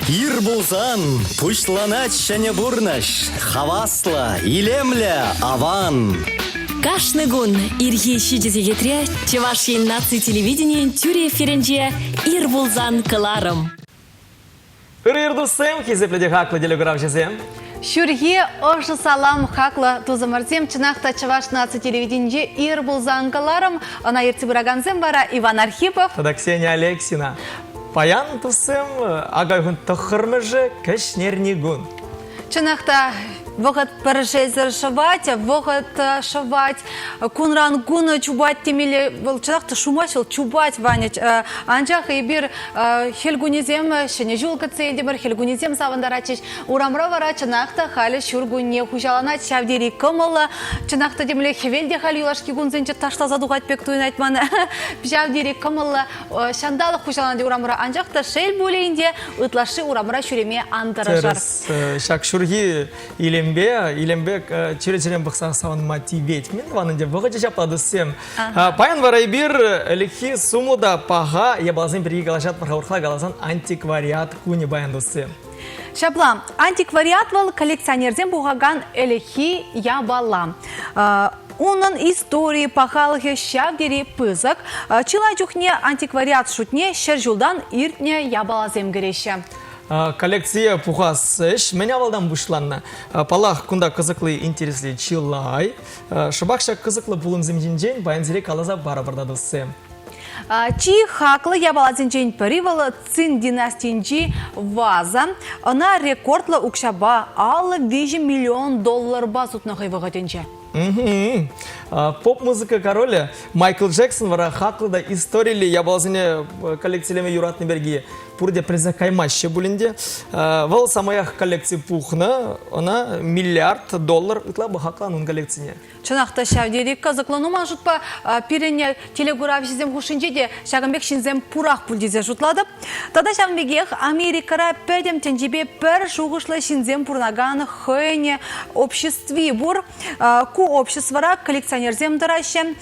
Ир пулсан пуҫланать ҫӗнӗ пурнӑҫ. Хаваслӑ, илемлӗ, аван. Кашни кун ирхи 7 сехетре Чӑваш Ен наци телевиденийӗн тӳрӗ эфирӗнче Ир пулсан кӑларӑм. Ырӑ ир туссем, хисеплӗ те хаклӑ телекуравҫӑсем. Ҫурхи ӑшӑ салам хаклӑ тусӑмӑрсем. Чӑнах та Чӑваш наци телевиденинче ир пулсан кӑларӑм. Ӑна ертсе пыракансем вара Иван Архипов тата Ксения Алексина. Паян, туссем, ака тӑххӑрмӗшӗ кӗҫнерникун. Чӑнах та, вӑхӑт пӗр шӑвать, вӑхӑт шӑвать, кунран кун чупать темелле. Вӑл чӑнах та шумасть, вӑл чупать, Ваня. Анчах эпир хӗл кунӗсем ҫӗнӗ ҫул кӗтсе илтӗмӗр, хӗл кунӗсем савӑнтаратчӗҫ. Урамра вара чӑнах та халӗ ҫуркунне хуҫаланать, ҫав тери кӑмӑллӑ. Чӑнах та темле хӗвел те халь юлашки кунсенче ташласа тухать пек туйӑнать мана. Ҫав тери кӑмӑллӑ. Ҫанталӑк хуҫаланать урамра, анчах та шел пулин те, ытлашши урамра ҫӳреме ан тӑрӑшӑр. Тӗрӗс. Ҫак ҫурхи илемпе, илемпе чӗре-чӗрен пӑхса савӑнма тивет. Мӗн тӑван ӗнтӗ, вӑхӑчӗ ҫапла туссем. Паян вара эпир ӗлӗкхи сумлӑ та паха япаласем пирки калаҫатпӑр-ха, урӑхла каласан антиквариат кунӗ паян туссем. Ҫапла, антиквариат вӑл коллекционерсем пухакан ӗлӗкхи япала. Унӑн историйӗ пахалӑхӗ ҫав тери пысӑк. Чылай чухне антиквариат шутне ҫӗр ҫултан иртнӗ япаласем кӗреҫҫӗ. Коллекцие пухас ӗҫ мӗн авалтан пуҫланнӑ. Паллах, кунта кӑсӑкли, интересли чылай. Шӑпах ҫак кӑсӑклӑ пулӑмсем ҫинчен паян сире каласа парӑпӑр та туссем. Чи хаклӑ япаласенчен пӗри вӑл Цин династийӗнчи ваза. Ӑна рекордлӑ укҫапа 53 миллион долларпа сутнӑ хӑй вӑхӑтӗнче. Поп-музыка королӗ Майкл Джексон вара хаклӑ та историллӗ япаласене коллекцилеме юратнӑ пирки пурте пӗлсе каймаҫҫӗ пулин те. Вӑл самаях коллекци пухнӑ, ӑна миллиард доллар ытла хакланӑ ун коллекцине. Чӑнах та ҫав тери кӑсӑклӑ. Ну, ман шутпа, пирӗн телекуравҫӑсем хушшинче те ҫакӑн пек ҫынсем пурах пуль тесе шутлатӑп. Тата ҫавӑн пекех Америкӑра пӗтӗм тӗнчипе пӗр шухӑшлӑ ҫынсем пурӑнакан хӑйӗн обществи пур. Ку обществӑра коллекционерсем тӑраҫҫӗ.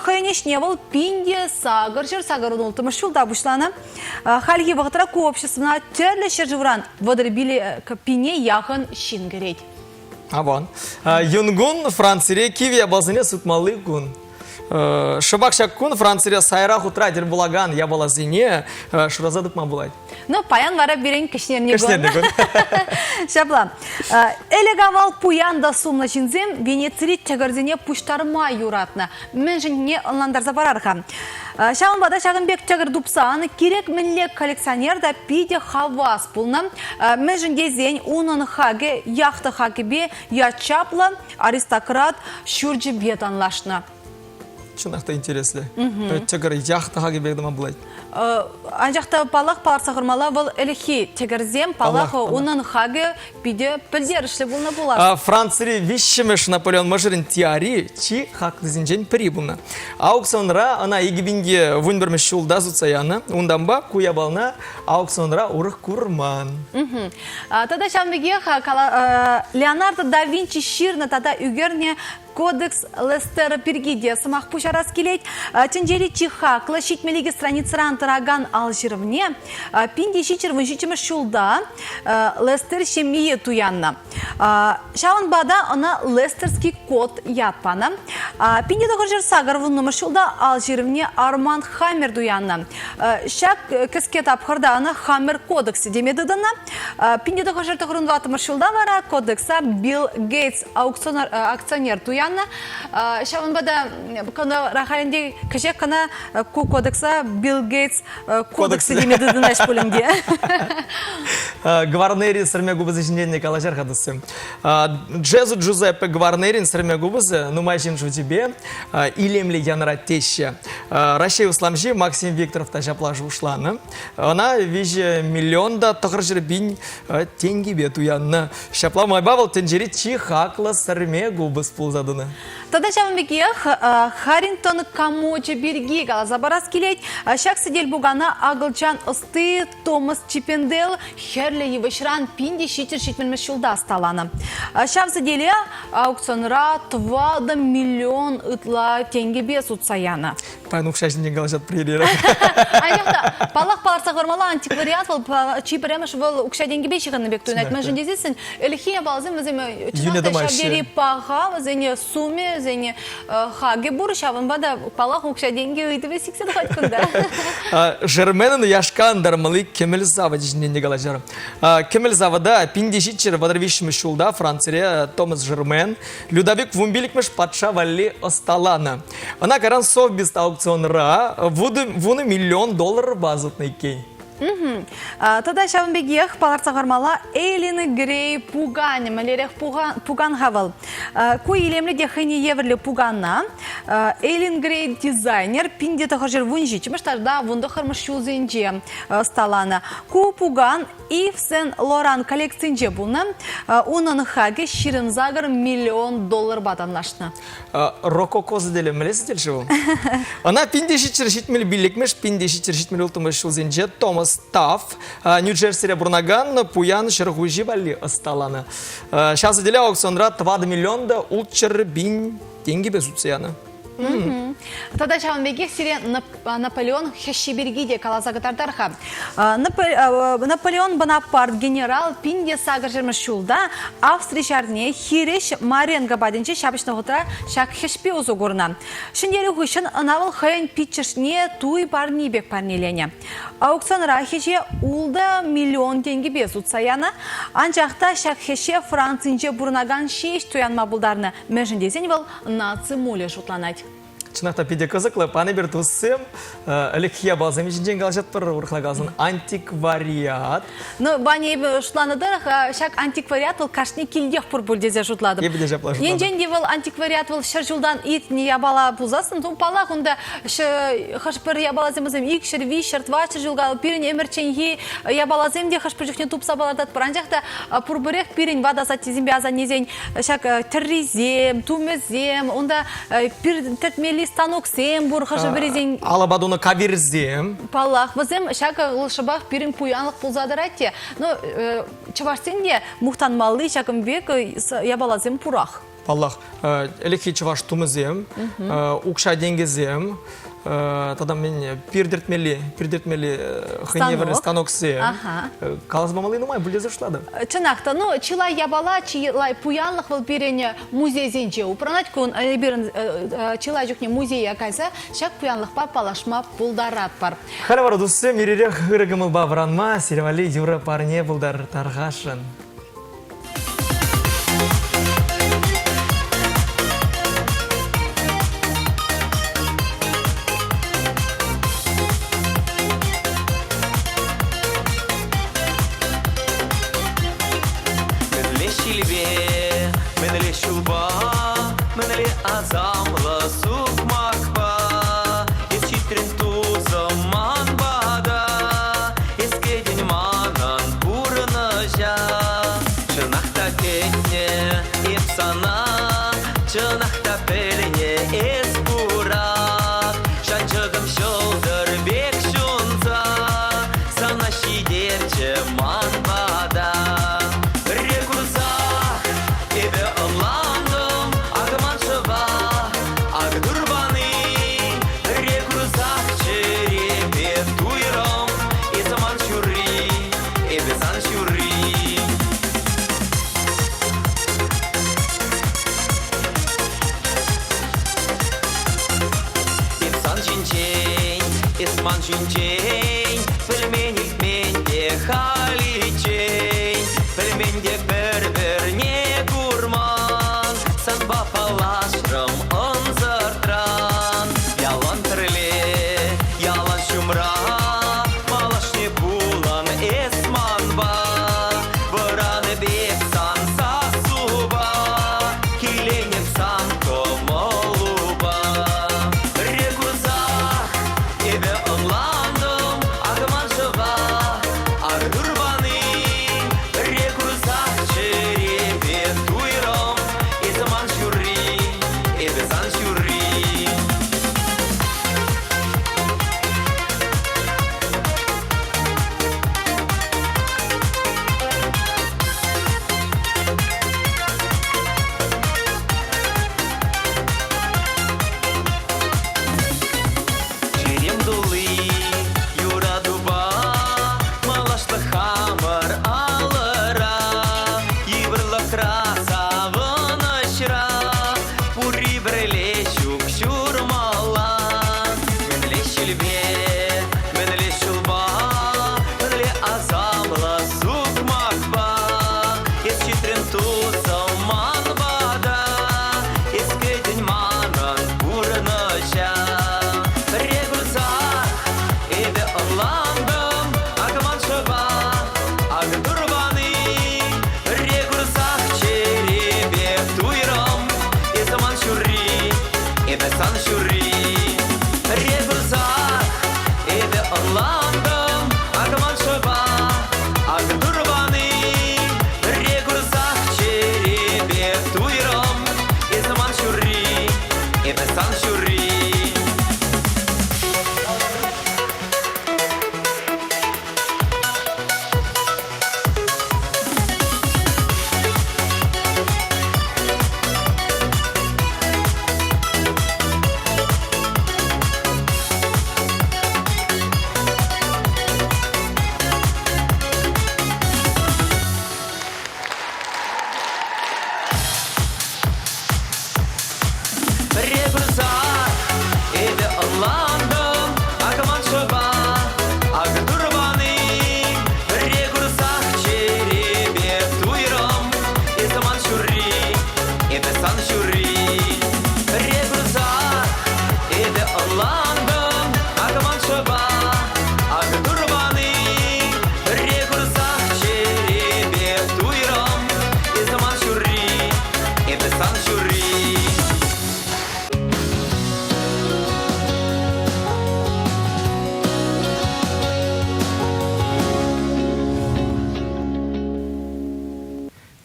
Хӑйӗн ӗҫне вӑл 1886 ҫулта пуҫланӑ. Хальхи вӑхӑтра ку обществӑна тӗрлӗ ҫӗршывран 35 пине яхӑн ҫын кӗрет. Аван. Юнкун Францире кивӗ япаласене сутмалли кун. Шӑпах ҫак кун Францире сайра хутра тӗл пулакан япаласене шыраса тупма пулать. Ну, паян вара пирӗн кӗҫнерни кун. Кӗҫнерни кун. Ҫапла. Ӗлӗк-авал пуян та сумлӑ ҫынсем Венецири тӗкӗрсене пуҫтарма юратнӑ. Мӗншӗнне ӑнлантарса парар-ха. Ҫавӑнпа та ҫакӑн пек тӗкӗр тупсан кирек мӗнле коллекционер та питӗ хавас пулнӑ. Мӗншӗн тесен унӑн хакӗ яхта хакӗпе ят чаплӑ аристократ ҫурчӗпе танлашнӑ. Чӑнах та интереслӗ. Тӗкӗр яхта хакӗ пек тӑма пулать. Анчах та паллах палӑртса хӑвармалла, вӑл ӗлӗкхи тӗкӗрсем, паллах, унӑн хакӗ питӗ пӗлтерӗшлӗ пулнӑ пулас. Францири виҫҫӗмӗш Наполеон мӑшӑрӗн тиари чи хаклисенчен пӗри пулнӑ. Аукционра ӑна 2011 ҫулта сутса янӑ. Унтанпа ку япалана аукционра урӑх курман. Тата ҫавӑн пекех Леонардо да Винчи ҫырнӑ тата ӳкернӗ Кодекс Лестера пирки те сӑмах пуҫарас килет. Тӗнчери чи хаклӑ 72 страницӑран тӑракан ал ҫырӑвне 1717 ҫулта Лестер ҫемйи туяннӑ. Ҫавӑнпа та ӑна Лестерский код ят панӑ. 1980 ҫулта ал ҫырӑвне Арманд Хаммер туяннӑ. Ҫак кӗске тапхӑрта ӑна Хаммер кодексӗ теме тытӑннӑ. 1994 ҫулта вара кодекса Билл Гейтс акционер туяннӑ. Ҫавӑнпа та кӑна рахалӗнче кӗҫех кӑна ку кодекса Билл Гейтс кодексӗ теме тытӑнаҫ пулин те. Гварнери сӗрме купӑсӗ ҫинчен те калаҫар-ха туссем. Джезу Джузеппе Гварнерин сӗрме купӑсӗ нумай ҫын шучӗпе илемлӗ янӑрать теҫҫӗ. Раҫҫей усламҫи Максим Викторов та ҫапла шухӑшланӑ. Ӑна 3 миллион та 900 пин тенкипе туяннӑ. Ҫапла майпа вӑл тӗнчери чи хаклӑ сӗрме купӑс пулса тӑнӑ. Тата ҫавӑн пекех Харрингтон комочӗ пирки каласа парас килет. Ҫак сӗтел-пукана акӑлчан ӑсти Томас Чиппендейл хӗрлӗ. тӗрлӗ йывӑҫран 1770 ҫулта ӑсталанӑ. Ҫав сӗтеле аукционра 4 миллион ытла тенкӗпе сутса янӑ. Паян укҫа ҫинчен калаҫатпӑр ирех. Анчах та, паллах, палӑртса хӑвармалла, антиквариат вӑл чи пӗрремӗш вӑл укҫа-тенкӗпе ҫыхӑннӑ пек туйӑнать. Мӗншӗн тесессӗн ӗлӗкхи япаласем вӗсем чӑнах та ҫав тери паха, вӗсене сумӗ, вӗсене хакӗ пур, ҫавӑнпа та, паллах, укҫа-тенкӗ ыйтӑвӗ сиксе тухать кунта. Жерменӑн яшка антармалли кӗмӗл савӑчӗ ҫинчен те калаҫар. Кӗмӗл савӑта 1733 ҫулта Францире Томас Жермен Людовик вунпиллӗкмӗш патша валли ӑсталанӑ. Ӑна кайран Совбист аукционра вунӑ миллион долларпа сутнӑ иккен. Тата ҫавӑн пекех палӑртса хӑвармалла Эйлин Грей пуканӗ. Мӗнлерех пукан-ха вӑл? Ку илемлӗ те хӑйне евӗрлӗ пукана Эйлин Грей дизайнер 1917 тата 19 ҫулсенче ӑсталанӑ. Ку пукан Ив Сен-Лоран коллекцинче пулнӑ. Унӑн хакӗ 28 миллион долларпа танлашнӑ. Рококо сӗтелӗ мӗнле сӗтел-ши вӑл? Ӑна 1775-мӗш, 1776 ҫулсенче Томас Тафф Нью-Джерсире пурӑнакан пуян ҫӗр хуҫи валли ӑсталанӑ. Ҫав сӗтеле аукционра 4 миллион та 600 пин тенкӗпе сутса янӑ. Тата ҫавӑн пекех сире Наполеон хӗҫҫи пирки те каласа кӑтартар-ха. Наполеон Бонапарт генерал 1800 ҫулта Австри ҫарне хирӗҫ Маренго патӗнче ҫапӑҫнӑ вӑхӑтра ҫак хӗҫпе усӑ курнӑ. Ҫӗнтерӳ хыҫҫӑн ӑна вӑл хӑйӗн пиччӗшне туй парни пек парнеленӗ. Аукционра хӗҫе ултӑ миллион тенкӗпе сутса янӑ. Анчах та ҫак хӗҫе Францинче пурӑнакан ҫеҫ туянма пултарнӑ. Мӗншӗн тесен вӑл наци мулӗ шутланать. Чӑнах та питӗ кӑсӑклӑ. Пан эпир туссем, ӗлӗкхи япаласем ҫинчен калаҫатпӑр, урӑхла каласан антиквариат. Ну, Ваня, эпӗ шутланӑ тӑрӑх, ҫак антиквариат вӑл кашни килтех пур пуль тесе шутлатӑп. Эпӗ те ҫапла шутлатӑп. Енчен те вӑл антиквариат вӑл 100 ҫултан иртнӗ япала пулсассӑн, то паллах, унта хӑш-пӗр япаласем вӗсем 200, 300, 400 ҫул калӑп, пирӗн ӗмӗрчченхи япаласем те хӑш-пӗр чухне тупса палӑртатпӑр. Анчах та пурпӗрех пирӗн ват асаттесемпе асаннесен ҫак тӗррисем, тумӗсем, унта пир тӗртмелли станоксем пур хӑшӗ-пӗрисен. Алӑпа тунӑ кавирсем. Паллах, вӗсем ҫакӑ шӑпах пирӗн пуянлӑх пулса тӑрать те. Ну, чӑвашсен те мухтанмалли ҫакӑн пек япаласем пурах. Паллах, ӗлӗкхи чӑваш тумӗсем, укҫа-тенкӗсем, тата мӗн пир тӗртмелли, пир тӗртмелли хӑйне евӗрлӗ станоксем. Каласа памалли нумай пуль тесе шутлатӑп. Чӑнах та, ну, чылай япала, чылай пуянлӑх вӑл пирӗн музейсенче упранать. Кун эпир чылай чухне музее кайса ҫак пуянлӑхпа паллашма пултаратпӑр. Халӗ вара, туссем, ир-ирех ырӑ кӑмӑлпа вӑранма сире валли юрӑ парне пултар тархасшӑн. Мӗнле ҫилпе, мӗнле ҫулпа, мӗнле асамлӑ сукмакпа эс ҫитрӗн тусӑм ман пата, эс кӗтӗн манӑн пурнӑҫа. Чӑнах та кӗтнӗ эп сана, чӑнах та пӗлнӗ эс пурах. Шанчӑкӑм ҫӑлтӑр пек ҫунса, сана ҫитерчӗ ман пата. Пӗрре курсах эпӗ ӑнлантӑм, акӑ ман шӑпа, акӑ турпани. Пӗрре курсах чӗрепе туйрӑм, эсӗ ман ҫурри, эпӗ сан ҫурри. Эп сан ҫинчен, эс ман ҫинчен пӗлмен-илтмен те халиччен. Пӗлмен те пӗр-пӗрне курман, санпа паллашрӑм ӑнсӑртран. Ялан пӗрле, ялан ҫумра, малашне пулан эс манпа. Вӑранӑ пек сан сассупа, киленӗп сан кӑмӑлупа. Пӗрре курсах эпӗ ӑнлантӑм,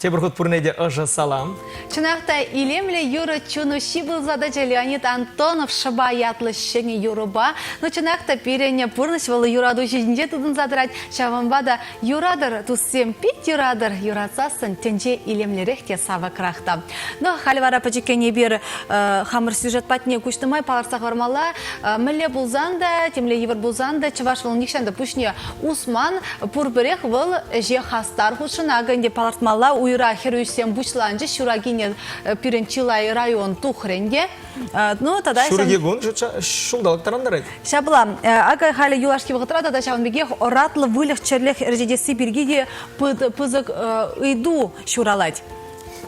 Тепӗр хут пурне те ӑшӑ салам. Чӑнах та илемлӗ юрӑ чун уҫҫи пулса тӑчӗ Леонид Антонов «Шӑпа» ятлӑ ҫӗнӗ юрӑпа. Ну, чӑнах та пирӗн пурнӑҫ вӑл юрату ҫинче тытӑнса тӑрать. Ҫавӑнпа та юратӑр, туссем, пит юратӑр. Юратсассӑн тӗнче илемлӗрех те савӑкрах та. Ну, халь вара пӗчӗккӗн эпир хамӑр сюжет патне куҫнӑ май палӑртса хӑвармалла. Мӗнле пулсан та, темле йывӑр пулсан та чӑваш вӑл нихҫан та пуҫне усман. Пурпӗрех вӑл ӗҫе хастар хутшӑнакӑ ӗнтӗ палӑртмалла. Уйра хӗрӳ ӗҫсем пуҫланчӗҫ. Ҫуракине пирӗн чылай район тухрӗ ӗнтӗ. Ну, тата Ҫурхи кун ҫулталӑк тӑрантарать. Ҫапла. Акӑ халӗ юлашки вӑхӑтра тата ҫавӑн пекех ӑратлӑ выльӑх-чӗрлӗх ӗрчетесси пирки те пысӑк ыйту ҫуралать.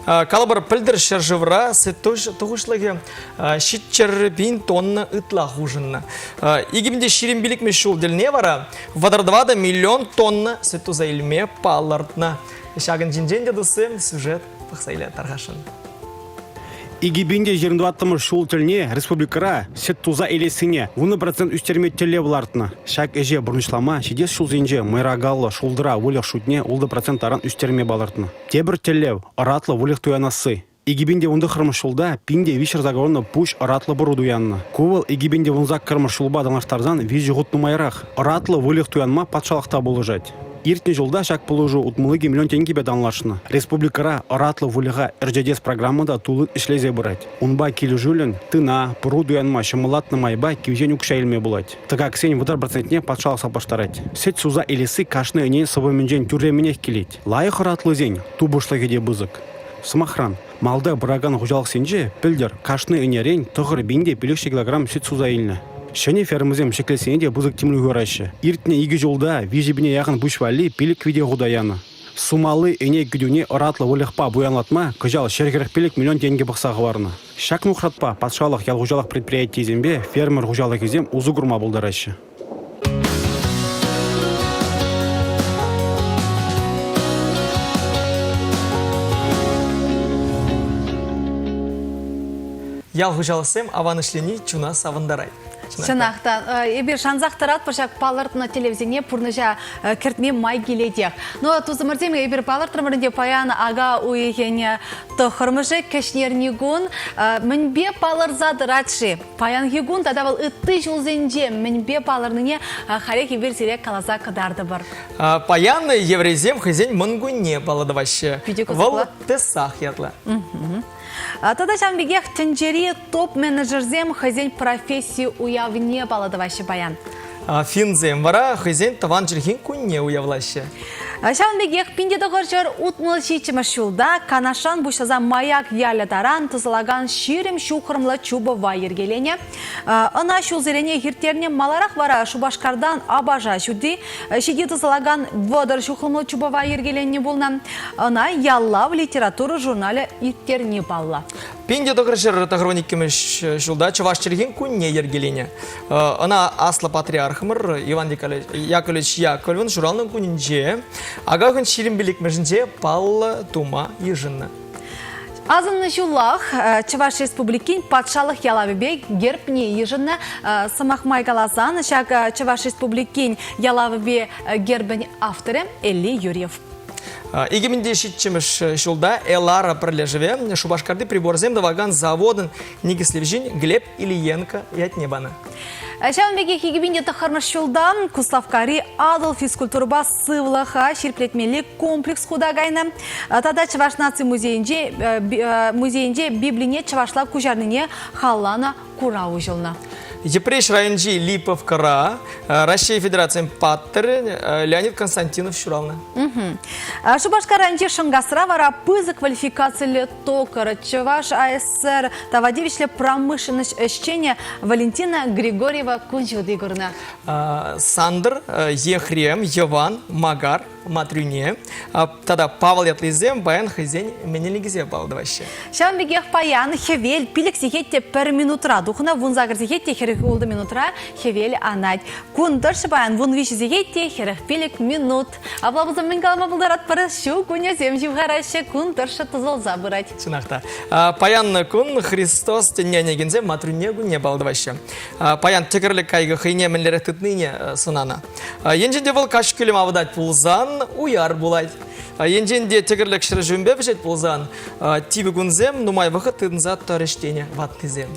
Калӑпӑр, пӗлтӗр ҫӗршывра сӗт тухӑҫлӑхӗ 700 тонна ытла хушӑннӑ. 2025 ҫул тӗлне вара 34 миллион тонна сӗт туса илме палӑртнӑ. Ҫакӑн ҫинчен те туссем сюжет пӑхса иле тархасшӑн. 2024 ҫул тӗлне республикӑра сӗт туса илессине 10% ӳстерме тӗллев лартнӑ. Ҫак ӗҫе пурнӑҫлама ҫитес ҫулсенче мӑйракаллӑ шултӑра выльӑх шутне 6% таран ӳстерме палӑртнӑ. Тепӗр тӗллев – ӑратлӑ выльӑх туянасси. 2019 ҫулта 1380 пуҫ ӑратлӑ пӑру туяннӑ. Ку вӑл 2018 ҫулпа танлаштарсан виҫӗ хут нумайрах. Ӑратлӑ выльӑх туянма патшалӑх та пулӑшать. Иртнӗ ҫулта ҫак пулӑшу 62 миллион тенкӗпе танлашнӑ. Республикӑра ӑратлӑ выльӑха ӗрчетес программа та туллин ӗҫлесе пырать. Унпа килӗшӳллӗн тына, пӑру туянма ҫӑмӑллатнӑ майпа кивҫен укҫа илме пулать. Тӑкаксен 30 процентне патшалӑх саплаштарать. Сӗт суса илесси кашни ӗнен сӑвӑмӗнчен тӳрремӗнех килет. Лайӑх ӑратлисен тупӑшлӑхӗ те пысӑк. Сӑмахран, малта пыракан хуҫалӑхсенче пӗлтӗр кашни ӗнерен 9500 килограмм сӗт суса илнӗ. Ҫӗнӗ фермӑсем ҫӗклессине те пысӑк тимлӗх уйӑраҫҫӗ. Иртнӗ икӗ ҫулта 3 пине яхӑн пуҫ валли пилӗк вите хута янӑ. Сумалли ӗне кӗтӳне ӑратлӑ выльӑхпа пуянлатма кӑҫал 145 миллион тенкӗ пӑхса хӑварнӑ. Ҫак нухратпа патшалӑх ял хуҫалӑх предприятийӗсемпе фермер хуҫалӑхӗсем усӑ курма пултараҫҫӗ. Ял хуҫалӑхсем аван ӗҫлени чуна савӑнтарать. Чӑнах та, эпир шансах тӑратпӑр ҫак палӑртнӑ тӗллевсене пурнӑҫа кӗртме май килетех. Ну, тусӑмӑрсем, эпир палӑртрӑмӑр ӗнтӗ паян ака уйӑхӗн тӑххӑрмӗшӗ кӗҫнерникун. Мӗнпе палӑрса тӑрать-ши? Паянхи кун тата вӑл ытти ҫулсенче мӗнпе палӑрнине халех эпир сире каласа кӑтартӑпӑр. Паян еврейсем хӑйсен Мӑнкунне паллӑ тӑваҫҫӗ. Питӗ Вӑл кӑсӑклӑ. Песах ятлӑ. Тата ҫавӑн пекех тӗнчери топ-менеджерсем хӑйсен професси уявне паллӑ тӑваҫҫӗ паян. Финсем вара хӑйсен тӑван чӗлхин кунне уявлаҫҫӗ. Ҫавӑн пекех 1967 ҫулта Канашран пуҫласа Маяк ялӗ таран тӑсӑлакан 20 ҫухрӑмлӑ чупӑва йӗркеленӗ. Ӑна ҫулсеренех ирттернӗ. Маларах вара Шупашкартан Апаша ҫути ҫити тӑсӑлакан 30 ҫухрӑмлӑ чупӑва йӗркеленнӗ пулнӑ. Ӑна Ялав литература журналӗ ирттерни паллӑ. 1992 ҫулта Чӑваш чӗлхин кунне йӗркеленӗ. Ӑна аслӑ патриархӑмӑр Иван Яковлевич Яковлевӑн ҫуралнӑ кунӗнче акахӑн 25-мӗшӗнче паллӑ тума йышӑннӑ. Асӑннӑ ҫулах Чӑваш Республикин патшалӑх ялавӗпе гербне йышӑннӑ. Сӑмах май каласан, ҫак Чӑваш Республикин ялавӗпе гербӗн авторӗ Элли Юрьев. 2007 ҫулта Элара пӗрлешӗве Шупашкарти приборсем тӑвакан заводӑн никӗслевҫин Глеб Ильенко ятне панӑ. Ҫавӑн пекех 2009 ҫулта Куславккари Атӑл физкультурӑпа сывлӑха ҫирӗплетмелли комплекс хута кайнӑ. Тата Чӑваш наци музейӗнче, музейӗнче Библине чӑвашла куҫарнине халалланӑ курав уҫӑлнӑ. Йӗпреҫ районӗнчи Липовкӑра Раҫҫей Федерацийӗн паттӑрӗ Леонид Константинов ҫуралнӑ. Шупашкар районӗнчи Шӑнкасра вара пысӑк квалификациллӗ токарь, Чӑваш АССР тава тивӗҫлӗ промышленноҫ ӗҫченӗ Валентина Григорьева кун ҫути курнӑ. Сандр, Ехрем, Йӑван, Макар, Матрӳне тата Павӑл ятлисем паян хӑйсен менелникӗсем паллӑ тӑваҫҫӗ. Ҫавӑн пекех паян хӗвел пилӗк сехет те пӗр минутра тухнӑ, 18 сехет те 46 минутра хӗвел анать. Кун тӑршшӗ паян 13 сехет те 45 минут. Апла пулсан мӗн калама пултаратпӑр? Ҫу кунӗсем ҫывхараҫҫӗ, кун тӑршшӗ тӑсӑлса пырать. Чӑнах та. Паян кун Христос тӗнне ӗненекенсем Матрӳне кунне паллӑ тӑваҫҫӗ. Паян тӗкӗрлӗк кайӑкӗ хӑйне мӗнлерех тытнине сӑнанӑ. Енчен те вӑл каҫ кӳлӗм авӑтать пулсан, уяр пулать. Енчен те тӗкӗрлӗк ҫӗршывӗпе вӗҫет пулсан, типӗ кунсем нумай вӑхӑт тытӑнса тӑрӗҫ тенӗ ваттисем.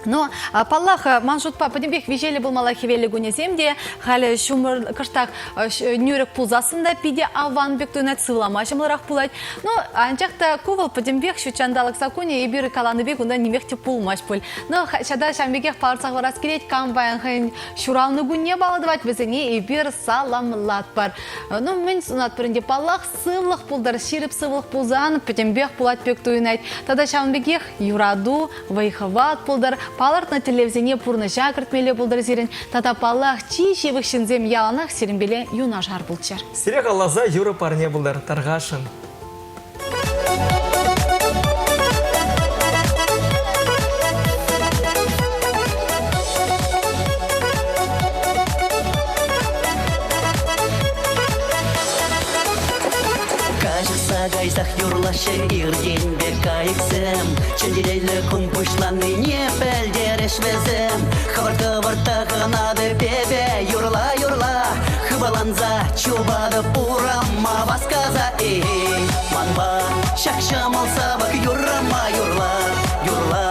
Ну, паллах, ман шутпа пӗтӗмпех виҫеллӗ пулмалла хӗвеллӗ кунӗсем те. Халӗ ҫумӑр кӑштах нӳрӗк пулсассӑн та питӗ аван пек туйӑнать, сывлама ҫӑмӑлрах пулать. Ну, анчах та ку вӑл пӗтӗмпех ҫут ҫанталӑк саккунӗ, эпир каланипе кунта нимех те пулмасть пуль. Но ҫата ҫавӑн пекех палӑртса хӑварас килет, кам паян хӑйӗн ҫуралнӑ кунне паллӑ тӑвать, вӗсене эпир саламлатпӑр. Ну, мӗн сунатпӑр ӗнтӗ, паллах, сывлӑх пултӑр, ҫирӗп сывлӑх пулсан пӗтӗмпех пулать пек туйӑнать. Тата ҫавӑн пекех юрату, вӑй-хӑват пултӑр, палӑртнӑ тӗллевсене пурнӑҫа кӗртмелле пултӑр сирӗн. Тата, паллах, чи ҫывӑх ҫынсем яланах сирӗнпеле юнашар пулччӑр. Сире халласа юрӑ парне пултӑр, тархасшӑн. Каҫӑхса кайсах юрлаҫҫӗ иртенпе кайӑксем. Чӗнтеллӗ кун пуҫланнине пӗлтерӗҫ вӗсем. Хӑвӑрт-хӑвӑрт тӑхӑнатӑп эпӗ юрла-юрла. Хыпаланса чупатӑп урама васкаса. Эй, манпа ҫак ҫӑмӑл савӑк юррӑма юрла, юрла.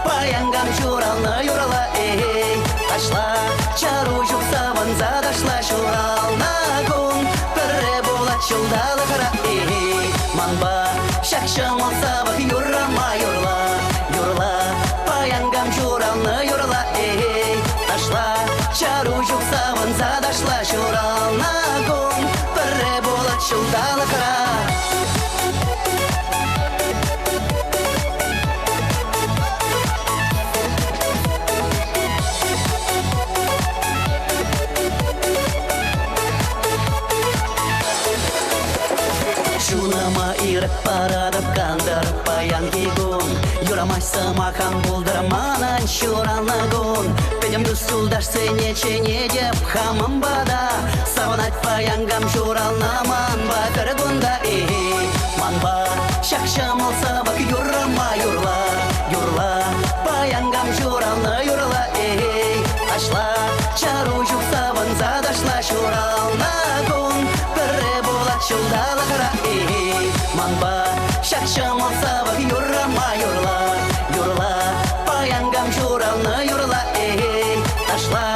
Паян кам ҫуралнӑ юрла, эй, ташла. Чару ҫук савӑнса ташла ҫуралнӑ кун. Пӗрре пулать ҫулталӑкра, эй, манпа ҫак ҫӑмӑл савӑк юррӑма юрла, юрла. Паян кам ҫуралнӑ юрла, эй, ташла. Чару ҫук савӑнса ташла ҫуралнӑ кун. Пӗрре пулать ҫулталӑкра. Чунӑма ирӗк паратӑп кантӑр паянхи кун. Юрамасть сӑмах ан пултӑр манӑн ҫуралнӑ кун. Пӗтӗм тус-юлташсене чӗнетӗп хамӑн пата. Савӑнать паян кам ҫуралнӑ манпа пӗр кунта. Эй, манпа ҫак ҫӑмӑл савӑк юррӑма юрла, юрла. Паян кам ҫуралнӑ юрла, эй, ташла. Чару ҫук савӑнса ташла ҫуралнӑ кун. Пӗрре пулать ҫулталӑкра, эй, манпа ҫак ҫӑмӑл савӑк юррӑма юрла, юрла. Паян кам ҫуралнӑ юрла, эй, ташла.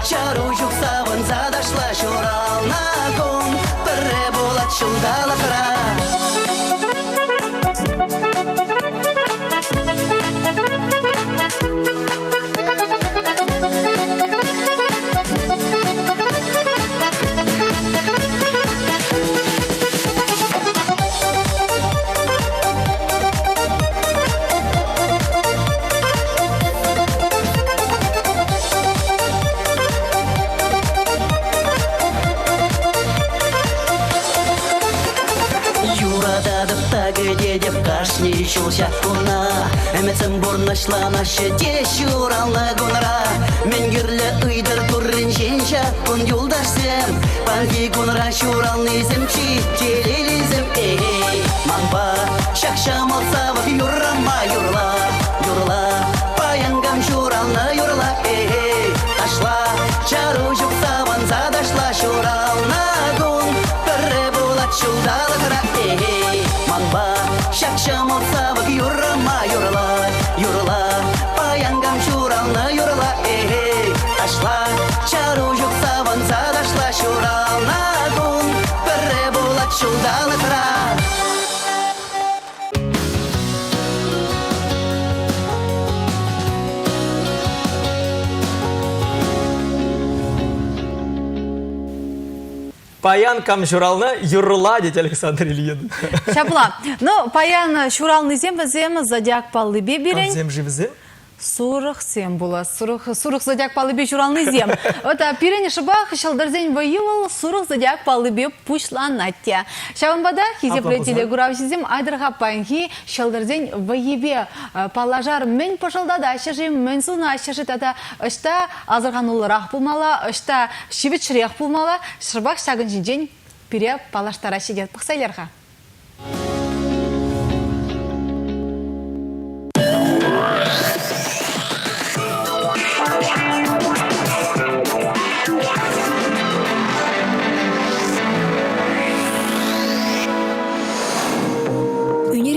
Чару ҫук савӑнса ташла ҫуралнӑ кун. Пӗрре пулать ҫулталӑкра. Юрататӑп та кӗтетӗп кашни ҫул ҫак куна. Ӗмӗтсем пурнӑҫланаҫҫӗ те ҫуралнӑ кунра. Мӗн кирлӗ ыйтӑр турринчен ҫак кун юлташсем. Панхи кунра ҫуралнисем чи телейлисем. Эй, манпа ҫак ҫӑмӑл савӑк юррӑма юрла, юрла. Паян кам ҫуралнӑ юрла, эй, ташла. Чару ҫук савӑнса ташла ҫуралнӑ кун. Пӗрре пулать ҫулталӑкра, эй, манпа ҫак ҫӑмӑл савӑк юррӑма юрла, юрла. Паян кам ҫуралнӑ юрла, эй, ташла. Чару ҫук савӑнса ташла ҫуралнӑ кун. Пӗрре пулать ҫулталӑкра. Паян кам ҫуралнӑ, юрла, тет Александр Ильин. Ҫапла. Ну, паян ҫуралнисем вӗсем зодиак паллипе пирӗн. Камсем-ши вӗсем? Сурӑхсем пулас. Сурӑх, сурӑх зодиак паллипе ҫуралнисем. Вот пирӗн шӑпах ҫӑлтӑрсен вӑййи вӑл сурӑх зодиак паллипе пуҫланать те. Ҫавӑнпа та хисеплӗ телекуравҫӑсем айтӑр-ха паянхи ҫӑлтӑрсен вӑййипе паллашар. Мӗн пӑшӑлтатаҫҫӗ-ши, мӗн сунаҫҫӗ-ши тата ӑҫта асӑрхануллӑрах пулмалла, ӑҫта ҫивӗчрех пулмалла, шӑпах ҫакӑн ҫинчен пире паллаштараҫҫӗ те. Пӑхса илер-ха.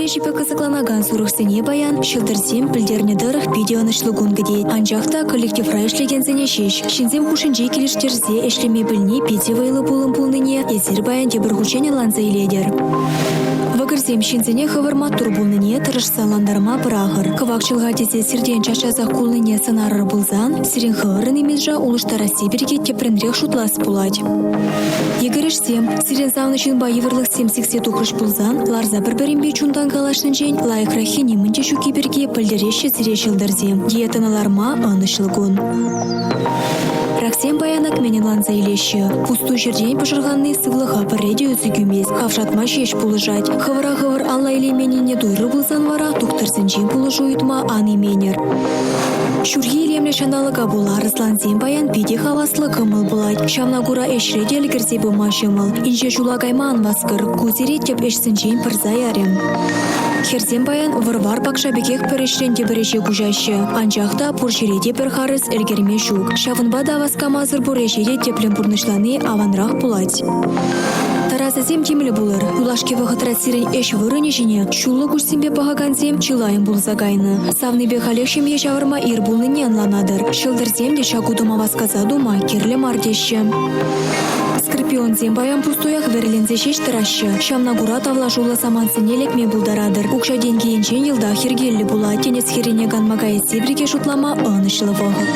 ӗҫӗпе кӑсӑкланакан сурӑхсене паян ҫӑлтӑрсем пӗлтернӗ тӑрӑх питӗ ӑнӑҫлӑ кун кӗтет. Анчах та коллективра ӗҫлекенсене ҫеҫ ҫынсем хушшинче килӗштерсе ӗҫлеме пӗлни питӗ вӑйлӑ пулӑм пулнине эсир паян тепӗр хутчен ӑнланса илетӗр. Вӑкӑрсем ҫынсене хӑвӑр маттур пулнине тӑрӑшса ӑнлантарма пӑрахӑр. Кӑвак чӑлха тесе сиртен час-часах кулнине сӑнарӑр пулсан, сирӗн хӑвӑрӑн имиджа улӑштарасси пирки тӗплӗнрех шутлас пулать. Йӗкӗрешсем, сирӗн савнӑ ҫынпа йывӑрлӑхсем сиксе тухрӗҫ пулсан, ларса пӗр-пӗринпе чунтан калаҫнинчен лайӑхраххи нимӗн те ҫукки пирки пӗлтереҫҫӗ сире ҫӑлтӑрсем. Диетӑна ларма ӑнӑҫлӑ кун. Раксем паян ак мӗн ӑнланса илеҫҫӗ. Пустуй ҫӗртен пӑшӑрханни сывлӑха пӗрре те усӑ кӳмест, хавшатма ҫеҫ пулӑшать. Хӑвӑра хӑвӑр алла илейменнине туйрӑр пулсан вара тухтӑрсенчен пулӑшу ыйтма ан именӗр. Ҫурхи илемлӗ ҫанталӑка пула арӑслансем паян питӗ хаваслӑ кӑмӑл пулать. Ҫавна кура ӗҫре те ӗлкӗрсе пыма ҫӑмӑл. Инҫе ҫула кайма ан васкӑр, ку сире тӗп ӗҫсенчен пӑрса ярӗ. Хӗрсем паян вӑр-вар пакша пекех пӗр ӗҫрен тепӗр ӗҫе куҫаҫҫӗ. Анчах та пур ҫӗре те пӗр харӑс ӗлкӗрме ҫук. Ҫавӑнпа та васкамасӑр пур ӗҫе те тӗплӗн пурнӑҫлани аванрах пулать. Тарасасем тимлӗ пулӑр. Юлашки вӑхӑтра сирӗн ӗҫ вырӑнӗ ҫине ҫуллӑ куҫсемпе пӑхакансем чылайӑн пулса кайнӑ. Савнипе халех ҫемье ҫавӑрма ир пулнине ӑнланатӑр. Ҫӑлтӑрсем те ҫак утӑма васкаса тума кирлӗ мар теҫҫӗ. Скорпионсем паян пустуях вӗриленсе ҫеҫ тӑраҫҫӗ. Ҫавна кура тавлашуллӑ самантсене лекме пултаратӑр. Укҫа-тенкӗ енчен йӑлтах йӗркеллӗ пулать. Тинӗс хӗррине канма каясси пирки шутлама ӑнӑҫлӑ вӑхӑт.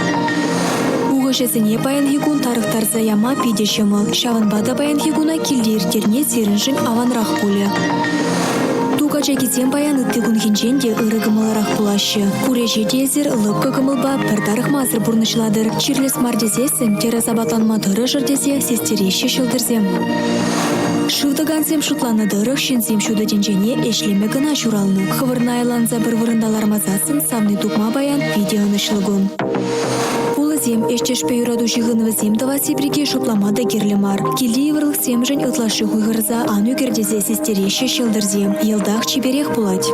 Ухӑҫӑсене паянхи кун тарӑхтарса яма питӗ ҫӑмӑл. Ҫавӑнпа та паянхи куна килте ирттерни сирӗншӗн аванрах пулӗ. Ту качакисем паян ытти кунхинчен те ырӑ кӑмӑллӑрах пулаҫҫӗ. Пур ӗҫе те эсир лӑпкӑ кӑмӑлпа пӗр тарӑхмасӑр пурнӑҫлатӑр. Чирлес мар тесессӗн тӗрӗс апатланма тӑрӑшӑр тесе систереҫҫӗ ҫӑлтӑрсем. Шыв тӑкансем шутланӑ тӑрӑх ҫынсем ҫутӑ тӗнчене ӗҫлеме кӑна ҫуралнӑ. Хӑвӑрна айланса пӗр вырӑнта лармасассӑн савни тупма паян питӗ ӑнӑҫлӑ кун. Пулӑсем ӗҫтешпе юрату ҫыхӑнӑвӗсем тӑвасси пирки шутлама та кирлӗ мар. Килти йывӑрлӑхсемшӗн ытлашши хуйхӑрса ан ӳкӗр тесе систереҫҫӗ ҫӑлтӑрсем. Йӑлтах чиперех пулать.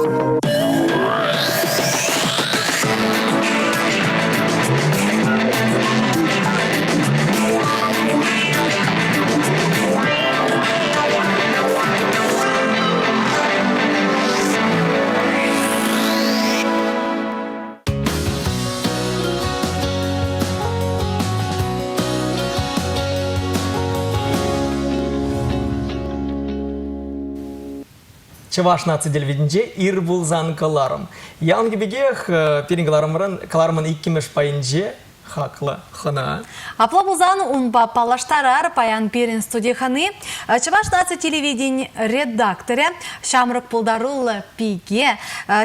Чӑваш наци телевиденинче ир пулсан кӑларӑм. Яланхи пекех пирӗн кӑларӑмран кӑларӑмӑн иккӗмӗш пайӗнче хаклӑ хӑна. Апла пулсан унпа паллаштарар паян пирӗн студи хӑни Чӑваш наци телевидени редакторӗ, ҫамрӑк пултаруллӑ пике,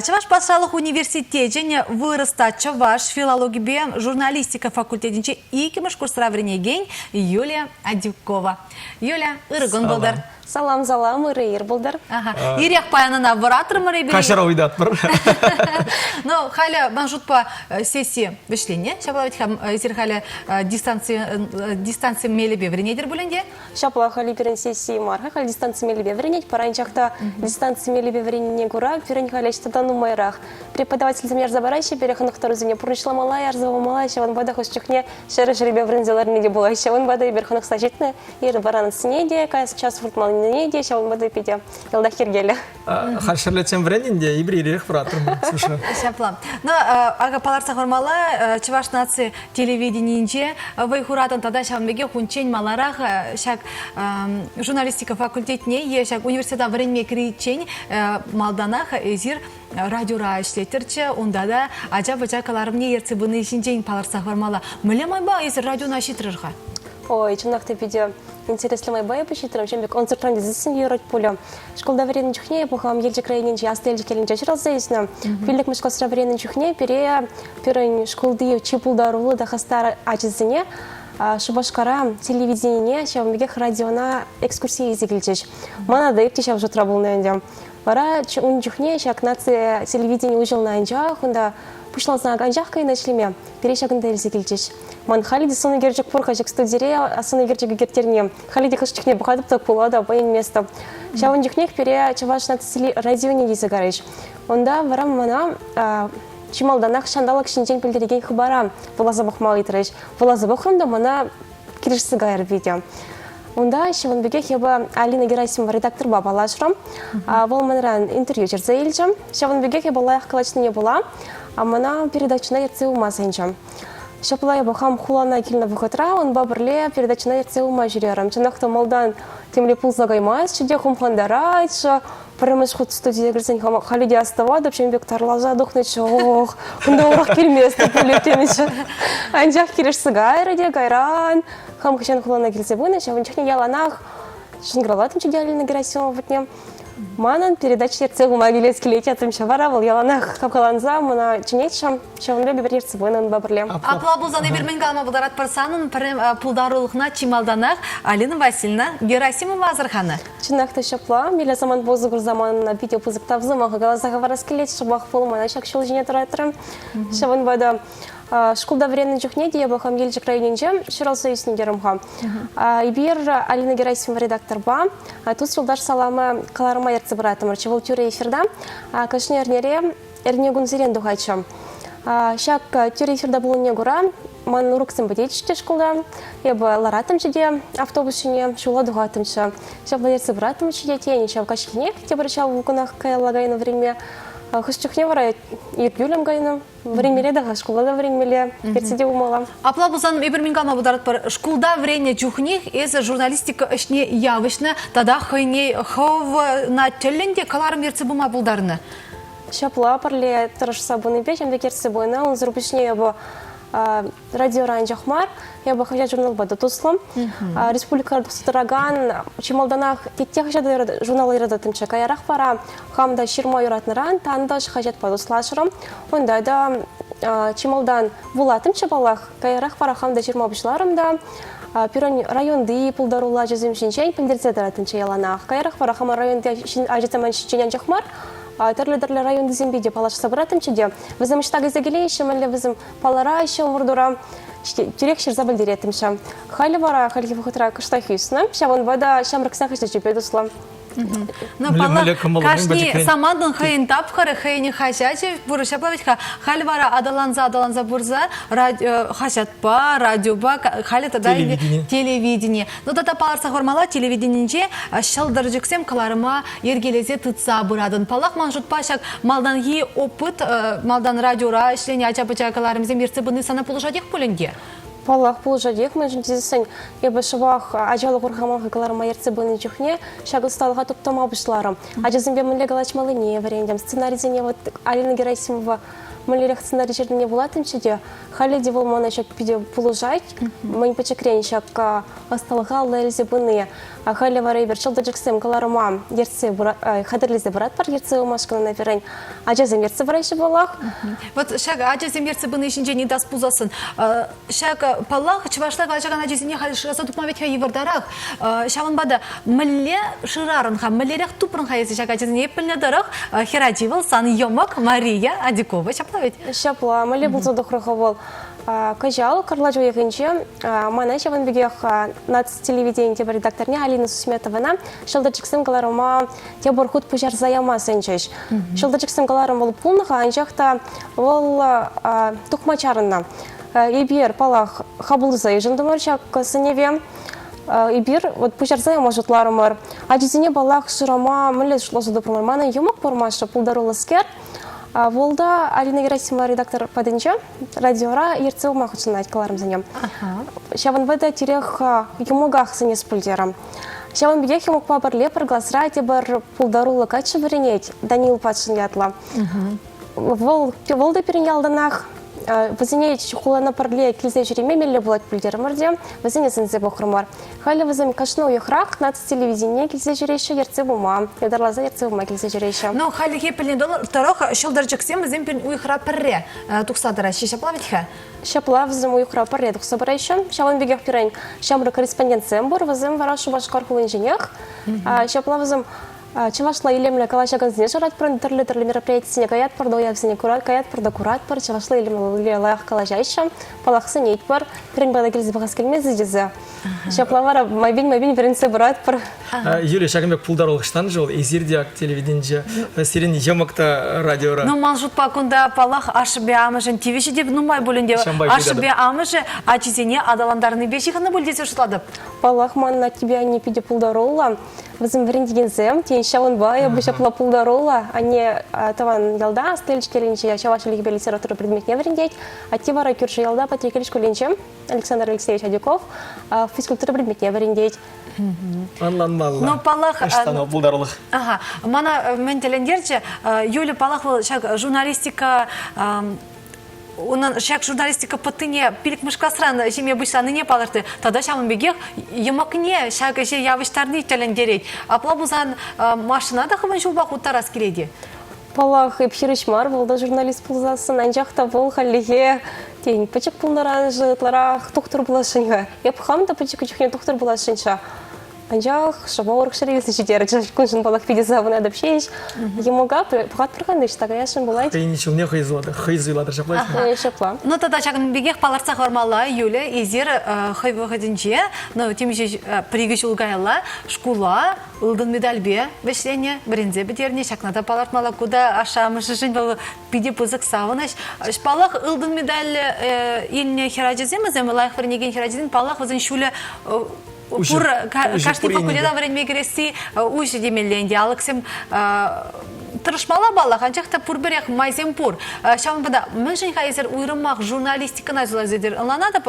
Чӑваш патшалӑх университечӗн вырӑс та чӑваш филологипе журналистика факультетӗнче иккӗмӗш курсра вӗренекен Юлия Адюкова. Юля, ырӑ кун пултӑр. Салам, салам, ырӑ ир пултӑр. Ирех паян ӑна вӑратрӑмӑр эпир. Каҫара ыйтатпӑр. Ну, халӗ ман шутпа сесси вӗҫленнӗ. Ҫапла вӗт-ха эсир халӗ дистанци дистанци мелӗпе вӗренетӗр пулин те? Ҫапла, халӗ пирӗн сесси мар-ха, халь дистанци мелӗпе вӗренетпӗр, анчах та дистанци мелӗпе вӗреннине кура пирӗн халӗ ӗҫ тата нумайрах. Преподавательсем ярса параҫҫӗ пире хӑнӑхтарусене пурнӑҫламалла, ярса памалла, ҫавӑнпа та хӑш чухне ҫӗрӗ-ҫӗрӗпе вӗренсе ларни те пулать. Ҫавӑнпа та эпир хӑнӑхса ҫитнӗ, ир вӑранӑссине те, каяс час выртмаллине те, ҫавӑнпа та питӗ йӑлтах йӗркеллӗ. Халь ҫӗрлетсем вӗренӗн те, эпир ирех вӑратрӑмӑр, Ксюша. Ҫапла. Ну, акӑ палӑртса хӑвармалла, Чӑваш наци телевиденийӗнче вӑй хуратӑн тата ҫавӑн пекех унччен маларах ҫак журналистика факультетне е ҫак университета вӗренме кӗриччен малтанах эсир радиора ӗҫлеттӗрччӗ, унта та ача-пӑча кӑларӑмне ертсе пыни ҫинчен палӑртса хӑвармалла. Мӗнле майпа эсир радиона ҫитрӗр-ха? Ой, чӑнах та питӗ интереслӗ майпа эпӗ ҫитрӗм. Ҫын пек ӑнсӑртран тесессӗн юрать пулӗ. Шкулта вӗреннӗ чухне эпӗ хам Елчӗк районӗнчи Аслӑ Елчӗк ялӗнче ҫуралса ӳснӗ. Пиллӗкмӗш класра вӗреннӗ чухне пире пирӗн шкулти чи пултаруллӑ та хастар ачасене Шупашкара телевиденине, ҫавӑн пекех радиона экскурсие илсе килчӗҫ. Мана та ытти ҫав шутра пулнӑ ӗнтӗ. Вара ун чухне ҫак наци телевидени уҫӑлнӑ анчах унта пуҫланса анчах кайнӑ ӗҫлеме пире ҫакӑнта илсе килчӗҫ. Ман халӗ те сӑн ӳкерчӗк пур-ха ҫак студире сӑн ӳкерчӗк ӳкерттерни. Халӗ те хӑш чухне пӑхатӑп та кулатӑп, ӗненместӗп. Ҫавӑн чухнех пире Чӑваш наци радионе илсе карӗҫ. Унта вара мана чи малтанах ҫанталӑк ҫинчен пӗлтерекен хыпара вуласа пӑхма ыйтрӗҫ. Вуласа пӑхрӑм та мана килӗшсе кайрӗ питӗ. Унта ҫавӑн пекех эпӗ Алина Герасимова редакторпа паллашрӑм. Вӑл манран интервью ҫырса илчӗ. Ҫавӑн пекех эпӗ лайӑх калаҫнине пула мана передачӑна ертсе пыма сӗнчӗ. Ҫапла эпӗ хам хулана килнӗ вӑхӑтра унпа пӗрле передачӑна ертсе пыма ҫӳрерӗм. Чӑнах та малтан темле пулса каймастчӗ те, хумхантаратчӗ. Пӗрремӗш хут студие кӗрсен халӗ те астӑватӑп, ҫын пек тарласа тухнӑччӗ. Ох, кунта урӑх килместӗп пулӗ тенӗччӗ. Анчах килӗшсе кайрӗ те кайран хам хӑҫан хулана килсе пынӑ, ҫавӑн чухне яланах шӑнкӑравлаттӑмччӗ те Алина Герасимова патне. Манӑн передача ертсе пыма килес килет ятӑмччӗ. Вара вӑл яланах хавхаланса мана чӗнетчӗ. Ҫавӑн пек эпир ертсе пынӑ унпа пӗрле. Апла пулсан эпир мӗн калама пултаратпӑр? Санӑн пӗрре пултарулӑхна чи малтанах Алина Васильевна Герасимова асӑрханӑ. Чӑнах та ҫапла. Миля самант усӑ курса манӑн питӗ пысӑк тав сӑмахӗ каласа хӑварас килет. Шӑпах вӑл мана ҫак ҫул ҫине тӑратрӗ. Ҫавӑнпа та шкулта вӗреннӗ чухне те эпӗ хам Елчӗк районӗнче ҫуралса ӳснӗ терӗм-ха. Эпир Алина Герасимова редакторпа тус-юлташ саламӗ кӑларӑма ертсе пыраттӑмӑрччӗ. Вӑл тӳрӗ эфирта кашни эрнере эрне кунсерен тухатчӗ. Ҫак тӳрӗ эфирта пулнине кура манӑн уроксем пӗтетчӗ те шкулта. Эпӗ лараттӑмччӗ те автобус ҫине, ҫула тухаттӑмччӗ. Ҫапла ертсе пыраттӑмччӗ те тен, ҫав каҫхинех тепӗр ҫав кунах каялла кайнӑ вӗренме. Хӑш чухне вара иртӳлӗм кайнӑ. Вӗренмелле те-ха, шкулта та вӗренмелле, ертсе те пымалла. Апла пулсан эпир мӗн калама пултаратпӑр? Шкулта вӗреннӗ чухнех эсӗ журналистика ӗҫне явӑҫнӑ тата хӑйне хӑвна тӗллӗн те кӑларӑм ертсе пыма пултарнӑ. Ҫапла пӗрле тӑрӑшса пынипе ҫын пек ертсе пынӑ. Унсӑр пуҫне эпӗ радиора анчах мар, эпӗ хаҫат-журналпа та туслӑ. Республикӑра тухса тӑракан чи малтанах Тетте хаҫат журнала юрататтӑмччӗ. Каярах вара хам та ҫырма юратнӑран Тантӑш хаҫатпа туслашрӑм. Унта та чи малтан вулаттӑмччӗ паллах, каярах вара хам та ҫырма пуҫларӑм та пирӗн районти пултаруллӑ ачасем ҫинчен пӗлтерсе тӑраттӑмччӗ яланах. Каярах вара хамӑр районти ачасем ҫинчен анчах мар, тӗрлӗ-тӗрлӗ районтисемпе те паллашса пыраттӑмччӗ те, вӗсем ӑҫта кайса килеҫҫӗ, мӗнле вӗсем палӑраҫҫӗ ӑмӑртура, тӳрех ҫырса пӗлтереттӗмччӗ. Халӗ вара хальхи вӑхӑтра кӑштах ӳснӗ, ҫавӑнпа та ҫамрӑксен хаҫачӗпе туслӑ. Ну, паллах, кашни самантӑн хӑйӗн тапхӑрӗ, хӑйӗн хаҫачӗ пур. Ҫапла вӗт-ха, халь вара аталанса-аталанса пырса хаҫатпа, радиопа, халӗ тата телевидени. Ну, тата палӑртса хӑвармалла, телевиденинче ҫӑлтӑрчӑксем кӑларӑма йӗркелесе тытса пыратӑн. Паллах, ман шутпа, ҫак малтанхи опыт, малтан радиора ӗҫленӗ ача-пӑча кӑларӑмсем ертсе пыни сана пулӑшатех пуль ӗнтӗ? Паллах, пулӑшатех, мӗншӗн тесен эпӗ шӑпах ачалӑх урхамахӗ кӑларӑма ертсе пынӑ чухне ҫак ӑсталӑха туптама пуҫларӑм. Ачасемпе мӗнле калаҫмаллине вӗрентӗм. Сценарисене вот Алина Герасимова мӗнлерех сценари ҫырнине вулаттӑмччӗ те, халӗ те вӑл мана ҫак питӗ пулӑшать. Мӗн пӗчӗкрен ҫак ӑсталӑха алла илсе пыни. Халӗ вара эпир ҫӑлтӑрчӑксем кӑларӑма ертсе хатӗрлесе пыратпӑр, ертсе пымашкӑн ӑна пирӗн ачасем ертсе пыраҫҫӗ паллах. Вот ҫак ачасем ертсе пыни ҫинчен ыйтас пулсассӑн, ҫак, паллах, чӑвашла калаҫакан ачасене халь шыраса тупма вӗт-ха йывӑртарах. Ҫавӑнпа та мӗнле шырарӑн-ха, мӗнлерех тупрӑн-ха эсӗ ҫак ачасене? Эп пӗлнӗ тӑрӑх, хӗрачи вӑл сан йӑмӑк Мария Адюкова, ҫапла вӗт? Ҫапла, мӗнле пулса тухрӗ-ха вӑл? Кӑҫал кӑрлач уйӑхӗнче мана ҫавӑн пекех наци телевиденийӗн тепӗр редакторне Алина Сусметована «Ҫӑлтӑрчӑксем» кӑларӑма тепӗр хут пуҫарса яма сӗнчӗҫ. «Ҫӑлтӑрчӑксем» кӑларӑм вӑл пулнӑ-ха, анчах та вӑл тухма чарӑннӑ. Эпир, паллах, хапӑлласа йышӑнтӑмӑр ҫак сӗнӗве. Эпир вот пуҫарса яма шутларӑмӑр. Ачисене, паллах, шырама мӗнле шутласа тупрӑмӑр. Манӑн йӑмӑк пур Маша, пултаруллӑскер. Вӑл та Алина Герасимова редактор патӗнче радиора ертсе пыма хутшӑнать кӑларӑмсене. Ҫавӑнпа та тӳрех йӑмӑках сӗнес пуль терӗм. Ҫавӑн пекех йӑмӑкпа пӗрле пӗр класра тепӗр пултаруллӑ каччӑ вӗренет, Даниил Патшин ятлӑ. Вӑл, вӑл та пирӗн ялтанах. Вӗсене хулана пӗрле килсе ҫӳреме меллӗ пулать пӗлтерӗмӗр те, вӗсене сӗнсе пӑхрӑмӑр. Халӗ вӗсем кашни уйӑхрах наци телевиденине килсе ҫӳреҫҫӗ, ертсе пыма, ятарласа ертсе пыма килсе ҫӳреҫҫӗ. Ну, хальлӗхе пӗлнӗ тӑрӑх ҫӑлтӑрчӑксем вӗсем пирӗн уйӑхра пӗрре тухса тӑраҫҫӗ, ҫапла вӗт-ха? Ҫапла, вӗсем уйӑхра пӗрре тухса пыраҫҫӗ. Ҫавӑн пекех пирӗн ҫамрӑк корреспондентсем пур, вӗсем вара Шупашкар хулинченех. Ҫапла вӗсем чӑвашла илемлӗ калаҫакансене шыратпӑр, тӗрлӗ-тӗрлӗ мероприятисене каятпӑр та уявсене каятпӑр та куратпӑр, чӑвашла илемлӗ лайӑх калаҫаҫҫӗ, паллах, сӗнетпӗр. Пирӗн пата килсе пӑхас килмест тесе. Ҫапла вара майпен-майпен вӗренсе пыратпӑр. Юлия, ҫакӑн пек пултарулӑх ӑҫтан шел? Эсир те ак телевиденинче, сирӗн йӑмӑк та радиора. Ну, ман шутпа, кунта, паллах, ашшӗпе амӑшӗн тивӗҫӗ те нумай пуль ӗнтӗ. Ашшӗпе амӑшӗ ачисене аталантарнипе ҫыхӑннӑ пуль тесе шутлатӑп. Паллах, манӑн аттепе анне питӗ пултаруллӑ. Вӗсем вӗрентекенсем, тен, ҫавӑнпа эпӗ ҫапла пултаруллӑ. Анне тӑван ялта, Астель шкулӗнче чӑваш чӗлхипе литература предметне вӗрентет. Атте вара кӳршӗ ялта Патреккел шкулӗнче Александр Алексеевич Адюков физкультура предметне вӗрентет. Ӑнланмалла. Ну, паллах, Ӑҫтан пултарулӑх? Ага. Мана мӗн тӗлӗнтерчӗ, Юля, паллах, вӑл ҫак журналистика унӑн ҫак журналистика пӑттине пилӗкмӗш класран ҫиме пуҫланине палӑртрӗ. Тата ҫавӑн пекех йӑмӑкне ҫак ӗҫе явӑҫтарни тӗлӗнтерет. Апла пулсан Машӑна та хӑвӑн ҫулпах уттарас килет-и? Паллах, эп хирӗҫ мар, вӑл та журналист пулсассӑн, анчах та вӑл хальлӗхе, тен, пӗчӗк пулнӑран-ши ытларах тухтӑр пуласшӑн-ха. Эп хам та пӗчӗк чухне тухтӑр пуласшӑнччӗ. Анчах шӑпа урӑх ҫӗре илсе ҫитерчӗ. Куншӑн, паллах, питӗ савӑнатӑп ҫеҫ. Йӑмӑка пӑхатпӑр-ха ӑҫта каясшӑн пулать. Хӑйӗн ҫулне хӑй суйлатӑр, хӑй суйлатӑр ҫапла. Ҫапла. Ну тата ҫакӑн пекех палӑртса хӑвармалла, Юля, эсир хӑй вӑхӑтӗнче, ну, темиҫе пӗр-икӗ ҫул каялла шкула ылтӑн медальпе вӗҫленӗ, вӗренсе пӗтернӗ. Ҫакна та палӑртмалла, ку та ашшӗ-амӑшӗшӗн вӑл питӗ пысӑк савӑнӑҫ. Паллах, ылтӑн медаль илнӗ хӗрачасем, вӗсем лайӑх вӗренекен хӗрачасем, паллах, вӗсен ҫулӗ пур кашни факультета вӗренме кӗресси уҫӑ темелле ӗнтӗ. Алӑксем тӑрӑшмалла паллах, анчах та пурпӗрех майсем пур. Ҫавӑнпа та мӗншӗн-ха эсир уйрӑмах журналистикӑна суйласа илтӗр? Ӑнланатӑп,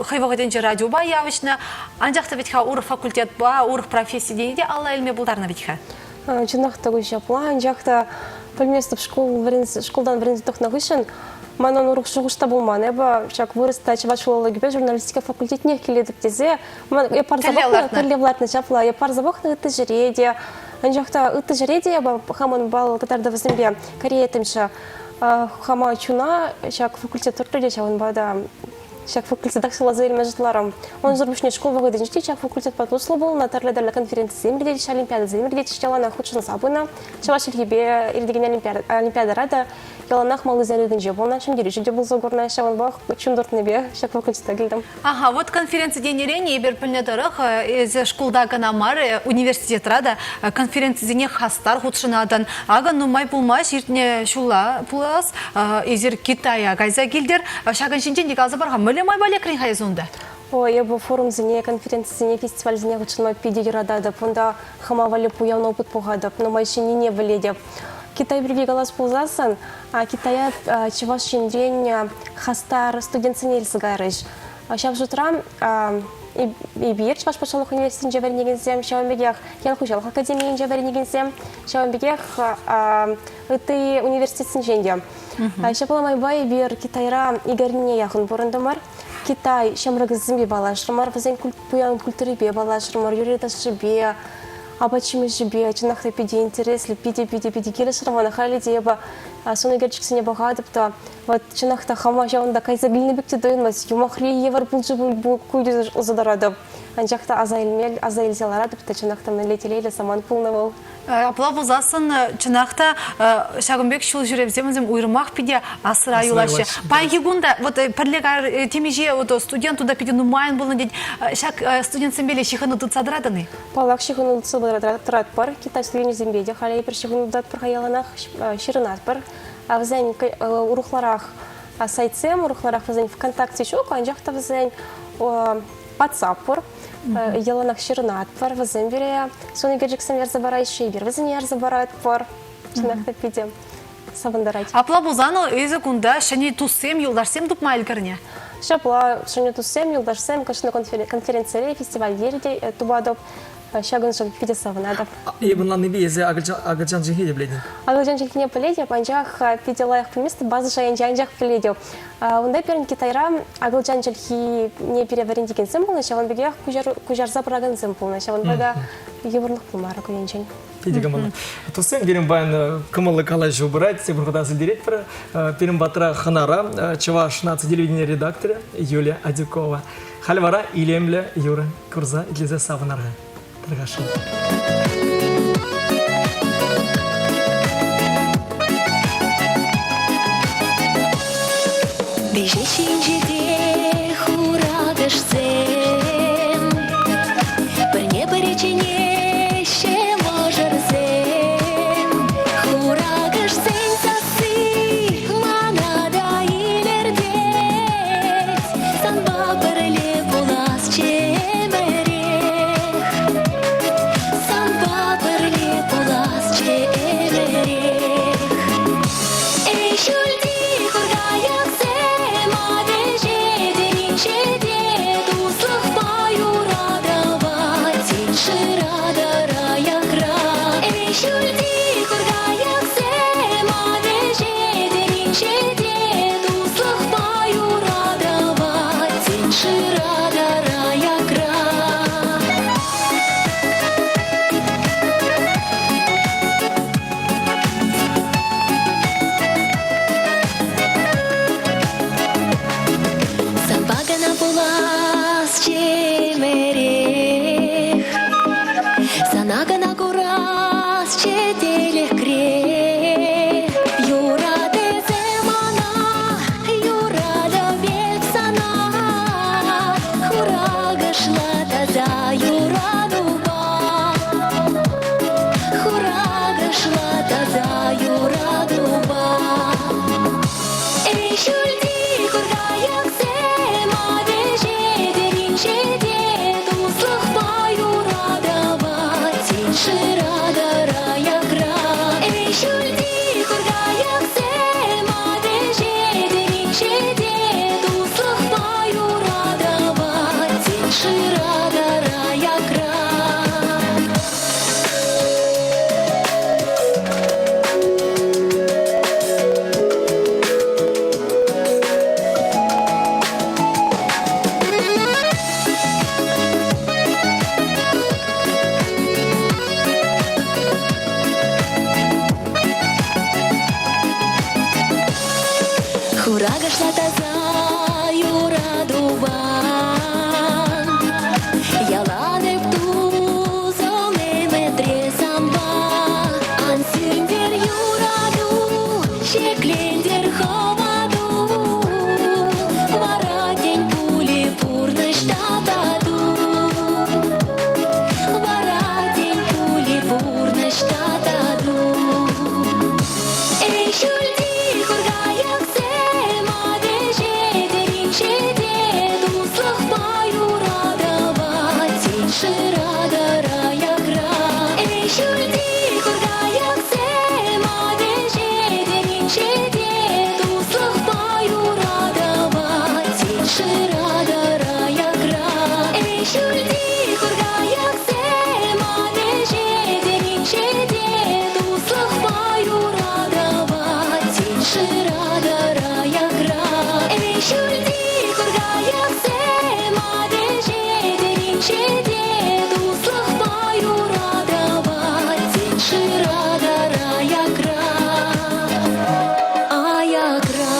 хӑй вӑхӑтӗнче радиопа явӑҫнӑ, анчах та вӗт-ха урӑх факультетпа, урӑх професси тени те алла илме пултарнӑ вӗт-ха. Чӑнах та ку ҫапла, анчах та пӗлместӗп, шкул шкултан вӗренсе тухнӑ хыҫҫӑн манӑн урӑх шухӑш та пулман. Эпӗ ҫак вырӑс та чӑваш филологипе журналистика факультетнех килетӗп тесе эп парса пӑхнӑ, тӗллев лартнӑ ҫапла. Эп парса пӑхнӑ ытти ҫӗре те. Анчах та ытти ҫӗре те эпӗ хамӑн балл кӑтартӑвӗсемпе кӗреттӗмччӗ. Хама чуна ҫак факультет туртрӗ те ҫавӑнпа та ҫак факультетах суйласа илме шутларӑм. Унсӑр пуҫне шкул вӑхӑтӗнче те ҫак факультетпа туслӑ пулнӑ, тӗрлӗ-тӗрлӗ конференцисем иртетчӗҫ, олимпиадӑсем иртетчӗҫ, яланах хутшӑнса пынӑ. Чӑваш чӗлхипе иртекен олимпиадӑра та яланах малтисен ретӗнче пулнӑ, ҫӗнтерӳҫӗ те пулса курнӑ. Ҫавӑнпах чун туртнипе ҫак факультета килтӗм. Ага, вот конференци тенӗрен эпир пӗлнӗ тӑрӑх, эсӗ шкулта кӑна мар, университетра та конференцисене хастар хутшӑнатӑн. Акӑ нумай пулмасть иртнӗ ҫулла пулас, эсир Китая кайса килтӗр. Ҫакӑн ҫинчен те каласа пар-ха, мӗнле майпа лекрӗн-ха эсӗ унта? Ой, эпӗ форумсене, конференцисене, фестивальсене хутшӑнма питӗ юрататӑп. Унта хама валли пуян опыт пухатӑп, нумай ҫӗннине пӗлетӗп. Китай пирки калас пулсассӑн, Китая Чӑваш Енрен хастар студентсене илсе кайрӗҫ. Ҫав шутра эпир Чӑваш патшалӑх университетӗнче вӗренекенсем, ҫавӑн пекех ял хуҫалӑх академийӗнче вӗренекенсем, ҫавӑн пекех ытти университетсенчен те. Ҫапла майпа эпир Китайра икӗ яхӑн пурӑнтӑмӑр. Китай ҫамрӑкӗсемпе паллашрӑмӑр, вӗсен пуян культурипе паллашрӑмӑр, юрри-ташшипе, апат-ҫимӗҫӗпе. Чӑнах та питӗ интереслӗ, питӗ-питӗ-питӗ килӗшрӗ мана. Халӗ те эпӗ сӑн ӳкерчӗксене пӑхатӑп та, вот чӑнах та хама ҫавӑнта кайса килнӗ пек те туйӑнмасть. Юмахри евӗр пулчӗ пуль ку тесе шутласа тӑратӑп. Анчах та аса илме, аса илсе ларатӑп та, чӑнах та мӗнле телейлӗ самант пулнӑ вӑл. Апла пулсассӑн, чӑнах та, ҫакӑн пек ҫул ҫӳревсем вӗсем уйрӑмах питӗ асра юлаҫҫӗ. Паянхи кун та вот пӗрле темиҫе вот студент унта питӗ нумайӑн пулнӑ тет. Ҫак студентсемпеле ҫыхӑну тытса тӑратӑн-и? Паллах, ҫыхӑну тытса тӑратпӑр. Китай студенчӗсемпе те халӗ эпир ҫыхӑну тытатпӑр-ха яланах, ҫырӑнатпӑр. Вӗсен урӑхларах сайтсем, урӑхларах вӗсен ВКонтакте ҫук, анчах та вӗсен WhatsApp пур. Яланах ҫырӑнатпӑр, вӗсем пире сӑн ӳкерчӗксем ярса параҫҫӗ, эпир вӗсене ярса паратпӑр. Чӑнах та питӗ савӑнтарать. Апла пулсан эсӗ кунта ҫӗнӗ туссем, юлташсем тупма ӗлкӗрнӗ? Ҫапла, ҫӗнӗ туссем, юлташсем кашни конференцире, фестивальте те тупатӑп. Ҫакӑншӑн питӗ савӑнатӑп. Эп ӑнланнипе эсӗ акӑлчан чӗлхи те пӗлетӗн? Акӑлчан чӗлхине пӗлетӗп, анчах питӗ лайӑх пӗлместӗп, база шайӗнче анчах пӗлетӗп. Унта пирӗн Китайра акӑлчан чӗлхине пире вӗрентекенсем пулнӑ, ҫавӑн пекех куҫарса пыракансем пулнӑ. Ҫавӑнпа та йывӑрлӑх пулмарӗ ку енчен. Питӗ кӑмӑллӑ. Туссем, пирӗн паян кӑмӑллӑ калаҫу пырать. Тепӗр хут аса илтеретпӗр. Пирӗн патра хӑнара Чӑваш наци телевидени редакторӗ Юлия Адюкова. Халь вара илемлӗ юрӑ курса итлесе савӑнар-ха. Тархасшӑн. Виҫе ҫинче те хура кӗшсем. инҫете лекре. Юрат эсӗ мана, юратӑп эп сана, хура кӑшла таса юратупа. Хура кӑшла таса юратупа. Эй, ҫӳлти хуркайӑксем, вӗҫетӗр инҫете, туслӑхпа юратӑва тин шыратӑр аякра. Эй, ҫӳлти хуркайӑксем, вӗҫетӗр инҫете, туслӑхпа юратӑва тин шыратӑр аякра. Хура кашла таса юратупа Ялан эп тусӑм ӗмӗтре санпа. Ан сӳнтер юрату, ҫӗклентер хӑвату. Вара тен пулӗ пурнӑҫ тату. Вара тен пулӗ пурнӑҫ тату. Эй, ҫӳлти хуркайӑксем, вӗҫетӗр инҫете, туслӑхпа юратӑва тин шыратӑр аякра. Эй, ҫӳлти хуркайӑксем, вӗҫетӗр инҫете, туслӑхпа юратӑва тин шыратӑр аякра. Эй, ҫӳлти хуркайӑксем, вӗҫетӗр инҫете, туслӑхпа юратӑва тин шыратӑр аякра. Эй, ҫӳлти хуркайӑксем, вӗҫетӗр инҫете, туслӑхпа юратӑва тин шыратӑр аякра. Аякра.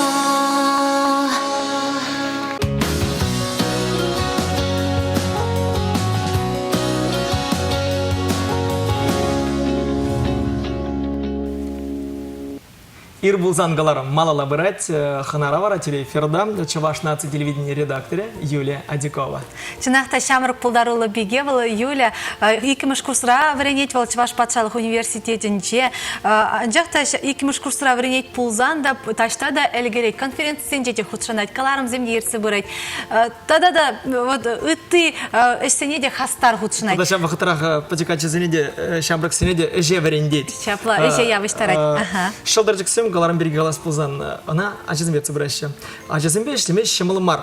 Ир пулсан кӑларӑм малалла пырать. Хӑнара вара телеэфирта Чӑваш наци телевидени редакторӗ Юлия Адюкова. Чӑнах та ҫамрӑк пултаруллӑ пике вӑл Юля. Иккӗмӗш курсра вӗренет вӑл Чӑваш патшалӑх университетӗнче. Анчах та иккӗмӗш курсра вӗренет пулсан та таҫта та ӗлкӗрет, конференцисенче те хутшӑнать, кӑларӑмсем те ертсе пырать. Тата та вот ытти ӗҫсене те хастар хутшӑнать. Тата ҫав вӑхӑтрах пӗчӗк ачасене те, ҫамрӑксене те ӗҫе вӗрентет. Ҫапла, ӗҫе явӑҫтарать. Ҫӑлтӑрчӑксем кӑларӑм пирки калас пулсан, ӑна ачасем ертсе пыраҫҫӗ. Ачасемпе ӗҫлеме ҫӑмӑл мар.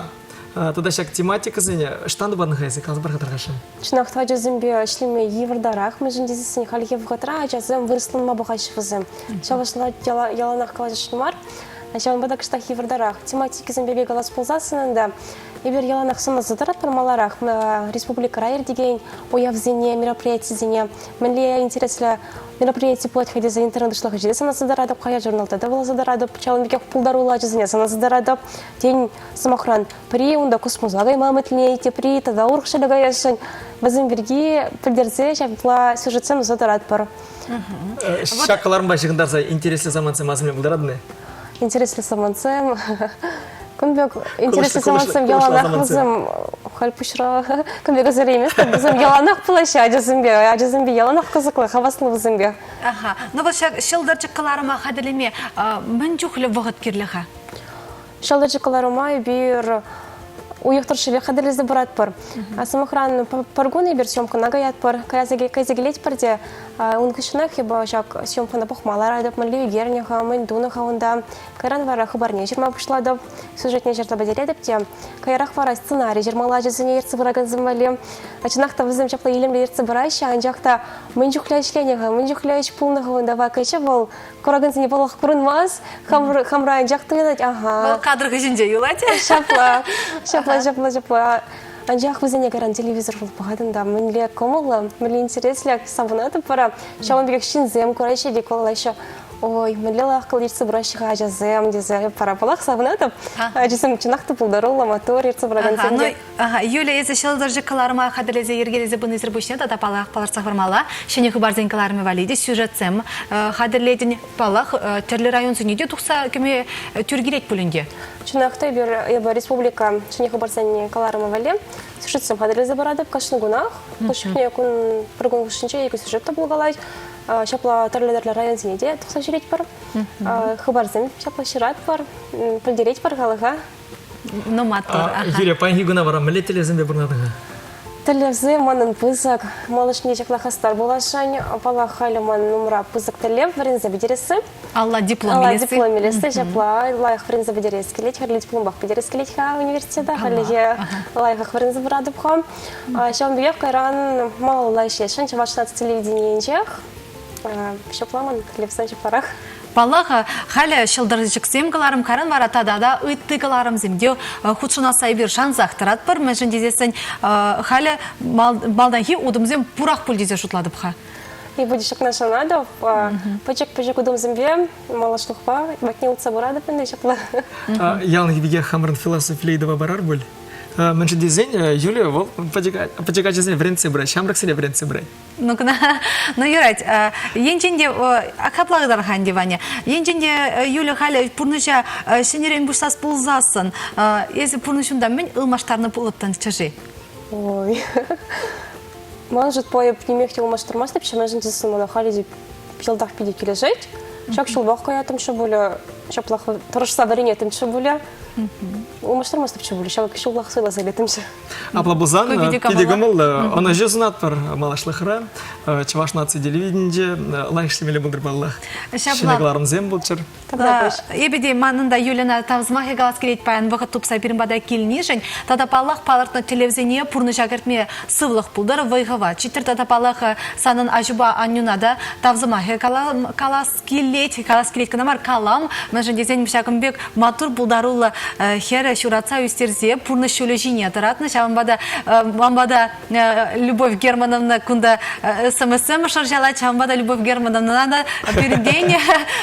Тата ҫак тематикӑсене ӑҫтан тупатӑн-ха эсӗ? Каласа пар-ха тархасшӑн. Чӑнах та ачасемпе ӗҫлеме йывӑртарах, мӗншӗн тесессӗн хальхи вӑхӑтра ачасем вырӑсланма пӑхаҫҫӗ вӗсем. Чӑвашла яланах калаҫасшӑн мар. Ҫавӑнпа та кӑштах йывӑртарах. Тематикӑсем пирки калас пулсассӑн ӗнтӗ эпир яланах сӑнаса тӑратпӑр маларах республикӑра иртекен уявсене, мероприятисене. Мӗнле интереслӗ мероприяти пулать-ха тесе интернет уҫлӑхӗнче те сӑнаса тӑратӑп, хаҫат-журналта та вуласа тӑратӑп. Ҫавӑн пекех пултаруллӑ ачасене сӑнаса тӑратӑп. Тен, сӑмахран, пӗри унта космоса кайма ӗмӗтленет, тепри тата урӑх ҫӗре каясшӑн. Вӗсем пирки пӗлтерсе ҫапла сюжетсем туса тӑратпӑр. Ҫак кӑларӑмпа ҫыхӑнтарса интереслӗ самантсем асӑнма пултаратӑн-и? Интереслӗ самантсем. Кун пек интереслӗ самантсем яланах вӗсем халь пуҫра кун пек ӗсӗрейместӗп. Вӗсем яланах пулаҫҫӗ ачасемпе. Ачасемпе яланах кӑсӑклӑ, хаваслӑ вӗсемпе. Аха. Ну вот ҫак ҫӑлтӑрчӑк кӑларӑма хатӗрлеме мӗн чухлӗ вӑхӑт кирлӗ-ха? Ҫӑлтӑрчӑк кӑларӑма эпир уйӑх тӑршшӗпех хатӗрлесе пыратпӑр. Сӑмахран, пӗр кун эпир съемкӑна каятпӑр, кайса килетпӗр те ун хыҫҫӑнах эпӗ ҫак съемкӑна пӑхма ларатӑп, мӗнле ӳкернӗ-ха, мӗн тунӑ-ха унта. Кайран вара хыпарне ҫырма пуҫлатӑп, сюжетне ҫырса пӗтеретӗп те каярах вара сценари ҫырмалла ачасене ертсе пыракансем валли. Чӑнах та вӗсем ҫапла илемлӗ ертсе пыраҫҫӗ, анчах та мӗн чухлӗ ӗҫленӗ-ха, мӗн чухлӗ ӗҫ пулнӑ-ха унта вакӑчӗ вӑл куракансене паллах курӑнмасть, хамӑр хамра анчах туйӑнать, ага. Вӑл кадр хыҫӗнче юлать. Ҫапла, ҫапла, ҫапла, ҫапла. Анчах вӗсене кайран телевизор пӑхатӑн та мӗнле кӑмӑллӑ, мӗнле интереслӗ савӑнатӑп вара. Ҫавӑн пекех ҫынсем кураҫҫӗ те калаҫҫӗ. Ой, мӗнле лайӑх ертсе пыраҫҫӗ-ха ачасем тесе пара паллах савӑнатӑп. Ачасем чӑнах та пултаруллӑ, маттур ертсе пыракансем те. Ага, Юля, эсӗ ҫӑлтӑрчӑк кӑларӑма хатӗрлесе йӗркелесе пынисӗр пуҫне тата паллах палӑртса хӑвармалла. Ҫӗнӗ хыпарсен кӑларӑмӗ валли те сюжетсем хатӗрлетӗн. Паллах, тӗрлӗ районсене те тухса кӗме тӳр килет пуль ӗнтӗ. Чӑнах та эпир эпӗ республика ҫӗнӗ хыпарсен кӑларӑмӗ валли сюжетсем хатӗрлесе паратӑп кашни кунах. Хӑш чухне кун пӗр кун хушшинче икӗ сюжет та пулкалать. Ҫапла тӗрлӗ-тӗрлӗ районсене те тухса ҫӳретпӗр. Хыпарсем ҫапла ҫыратпӑр, пӗлтеретпӗр халӑха. Ну, маттур. Юлия, паянхи куна вара мӗнле тӗллевсемпе пурӑнатӑн-ха? Тӗллевсем манӑн пысӑк. Малашне ҫапла хастар пуласшӑн. Паллах, халӗ ман умра пысӑк тӗллев вӗренсе пӗтересси. Алла диплом илесси. Алла диплом илесси, ҫапла лайӑх вӗренсе пӗтерес килет. Хӗрлӗ дипломпах пӗтерес килет-ха университета. Хальлӗхе лайӑхах вӗренсе пыратӑп-ха. Ҫавӑн пекех кайран малалла ӗҫлесшӗн Чӑваш наци телевиденийӗнчех. Ҫапла ман тӗллевсем ҫапларах. Паллах, халӗ ҫӑлтӑрчӑксем кӑларӑм кайран вара тата та ытти кӑларӑмсем те хутшӑнасса эпир шансах тӑратпӑр. Мӗншӗн тесессӗн халӗ малтанхи утӑмсем пурах пуль тесе шутлатӑп-ха. Эпӗ те ҫакна шанатӑп. Пӗчӗк-пӗчӗк утӑмсемпе малашлӑхпа патне утса пыратӑп ӗнтӗ ҫапла. Яланхи пекех хамӑрӑн философи ыйтӑва парар пуль. Мӗншӗн тесен Юлия вӑл пӗчӗк ачасене вӗрентсе пырать, ҫамрӑксене вӗрентсе пырать. Ну, кӑна, ну юрать. Енчен те капла ытар-ха ӗнтӗ, Ваня. Енчен те Юля халӗ пурнӑҫа ҫӗнӗрен пуҫлас пулсассӑн, эсӗ пурнӑҫунта мӗн ылмаштарнӑ пулӑттӑнччӗ-ши? Ой. Ман шутпа эп нимех те ылмаштармастӑп, мӗншӗн тесен мана халӗ те йӑлтах питӗ килӗшет. Ҫак ҫулпах каяттӑмччӗ пулӗ, ҫаплах тӑрӑшса вӗренеттӗмччӗ пулӗ. Ылмаштармастӑпчӗ пулӗ, ҫав ҫуллах суйласа илеттӗмччӗ. Апла пулсан, питӗ кӑмӑллӑ. Ӑнӑҫу сунатпӑр малашлӑхра. Чӑваш наци телевиденинче лайӑх ӗҫлемелле пултӑр паллах. Ҫӗнӗ кӑларӑмсем пулччӑр. Эпӗ те манӑн та Юльӑна тав сӑмахӗ калас килет паян вӑхӑт тупса пирӗн пата килнишӗн. Тата паллах палӑртнӑ тӗллевсене пурнӑҫа кӗртме сывлӑх пултӑр, вӑй-хӑват ҫиттӗр. Тата паллах санӑн аҫупа аннӳна та тав сӑмахӗ калас килет, калас килет кӑна мар, калам. Мӗншӗн тесен ҫакӑн пек маттур пултаруллӑ хӗрӗ ҫуратса ӳстерсе пурнӑҫ ҫулӗ ҫине тӑратнӑ. Ҫавӑнпа та манпа та Любовь Германовна кунта СМС-м шӑрҫалать. Ҫавӑнпа та Любовь Германовнӑна та пирӗнтен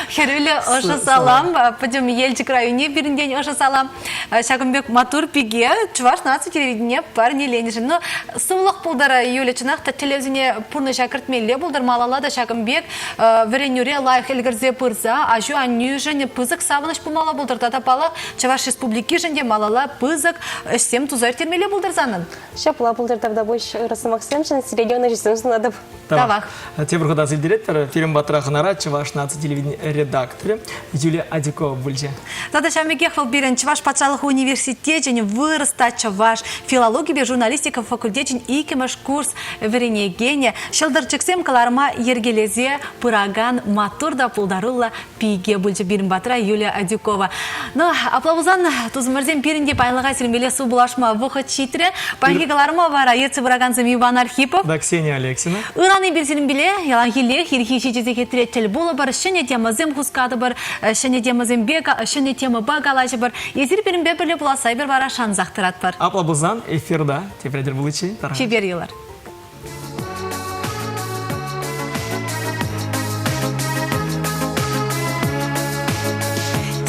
хӗрӳллӗ ӑшӑ салам. Пӗтӗм Елчӗк районне пирӗнтен ӑшӑ салам. Ҫакӑн пек маттур пике Чӑваш наци телевиденине парнеленӗшӗн. Ну, сывлӑх пултӑр, Юля, чӑнах та тӗллевсене пурнӑҫа кӗртмелле пултӑр. Малалла та ҫакӑн пек вӗренӳре лайӑх ӗлкӗрсе пырса аҫу-аннӳшӗн пысӑк савӑнӑҫ пулмалла пултӑр тата, паллах, Чӑваш Республикишӗн те малалла пысӑк ӗҫсем туса ирттермелле пултӑр санӑн. Ҫапла пултӑр, тавтапуҫ ырӑ сӑмахсемшӗн, сире те ӑнӑҫусем сунатӑп. Тавах. Тепӗр хут аса илтеретпӗр, пирӗн патра хӑнара Чӑваш наци телевидени редакторӗ Юлия Адюкова пулчӗ. Тата ҫавӑн пекех вӑл пирӗн Чӑваш патшалӑх университечӗн вырӑс та чӑваш филологипе журналистика факультечӗн иккӗмӗш курс вӗренекенӗ, ҫӑлтӑрчӑксем кӑларма йӗркелесе пыракан маттур та пултаруллӑ пике пулчӗ пирӗн патра Юлия Адюкова. Ну, апла пулсан, тусӑмӑрсем, пирӗн те паянлӑха сирмелле сывпуллашма вӑхӑт ҫитрӗ. Паянхи кӑларӑма вара ертсе пыракансем Иван Архипов. Да, Ксения Алексина. Ыран эпир сирӗнпеле яланхиллех ирхи ҫичӗ сехетре тӗл пулӑпӑр, ҫӗнӗ темӑсем хускатӑпӑр, ҫӗнӗ темӑсемпе, ҫӗнӗ темӑпа калаҫӑпӑр. Эсир пирӗнпе пӗрле пуласса эпир вара шансах тӑратпӑр. Апла пулсан эфирта тепре тӗл пуличчен. Чипер юлӑр.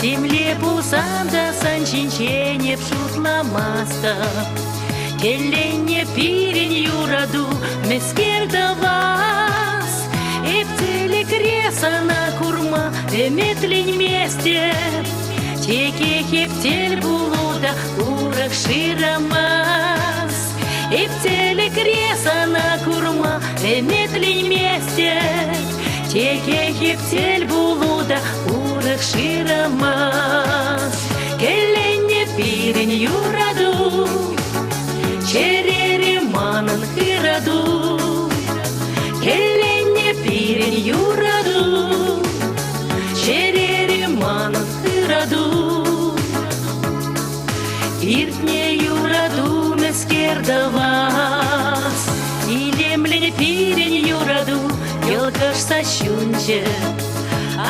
Темле пулсан та сан ҫинчен эп шутламастӑп. Кӗлленнӗ пирӗн юрату мӗскер тӑвас? Эп тӗлӗкре сана курма ӗмӗтленместӗп. Текех эп тӗл пулу та урӑх шырамас. Эп тӗлӗкре сана курма ӗмӗтленместӗп. Текех эп тӗл пулу та урӑх шырамас. Кӗлленнӗ пирӗн юрату, чӗрере манӑн ырату. Кӗлленнӗ пирӗн юрату, чӗрере манӑн ырату. Иртнӗ юрату мӗскер тӑвас? Илемлӗн пирӗн юрату йӑлкӑшса ҫунчӗ.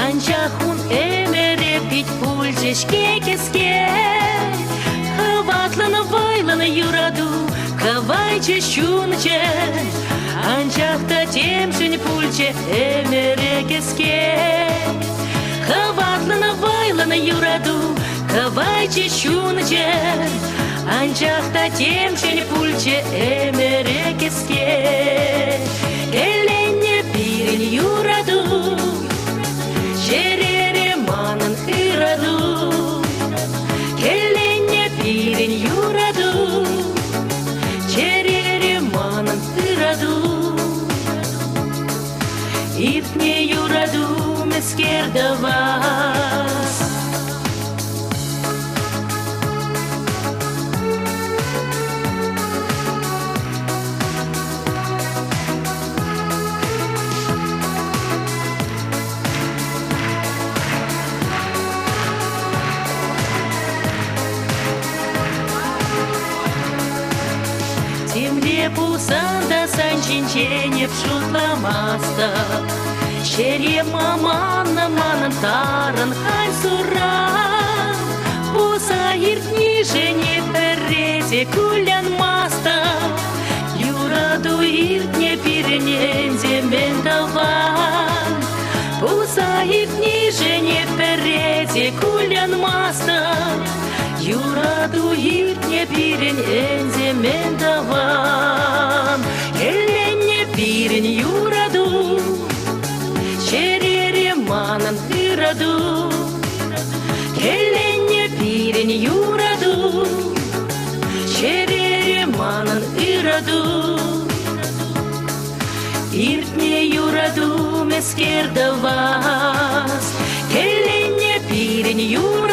Анчах ун ӗмӗрӗ пит пулчӗ-ҫке кӗске. Хӑватлӑн вӑйлӑн юрату кӑвайчӗ ҫунчӗ. Анчах та темшӗн пулчӗ ӗмӗрӗ кӗске. Вӑйлӑн юрату кӑвайчӗ ҫунчӗ, анчах та темшӗн пулчӗ ӗмӗрӗ кӗске. Кӗленнӗ пирӗн юрату, чӗрере манӑн ырату. Кӗленнӗ пирӗн юрату, чӗрере манӑн ырату. Иртнӗ юрату мӗскер тӑвас? Темле пулсан та сан ҫинчен эп шутламастӑп. Чӗре маманнӑ манӑн тарӑн халь суран. Пулса иртнишӗн эп пӗрре те кулянмастӑп. Юрату иртнӗ пирӗн ӗнтӗ мӗн тӑван. Пулса иртнишӗн эп пӗрре те кулянмастӑп. Юрату иртнӗ пирӗн ӗнтӗ мӗн тӑван. Хӗлленнӗ пирӗн юрату, чӗрере манӑн ырату. Хӗлленнӗ пирӗн юрату, чӗрере манӑн ырату. Иртнӗ юрату мӗскер тӑвас, Кӗлленнӗ пирӗн юрату.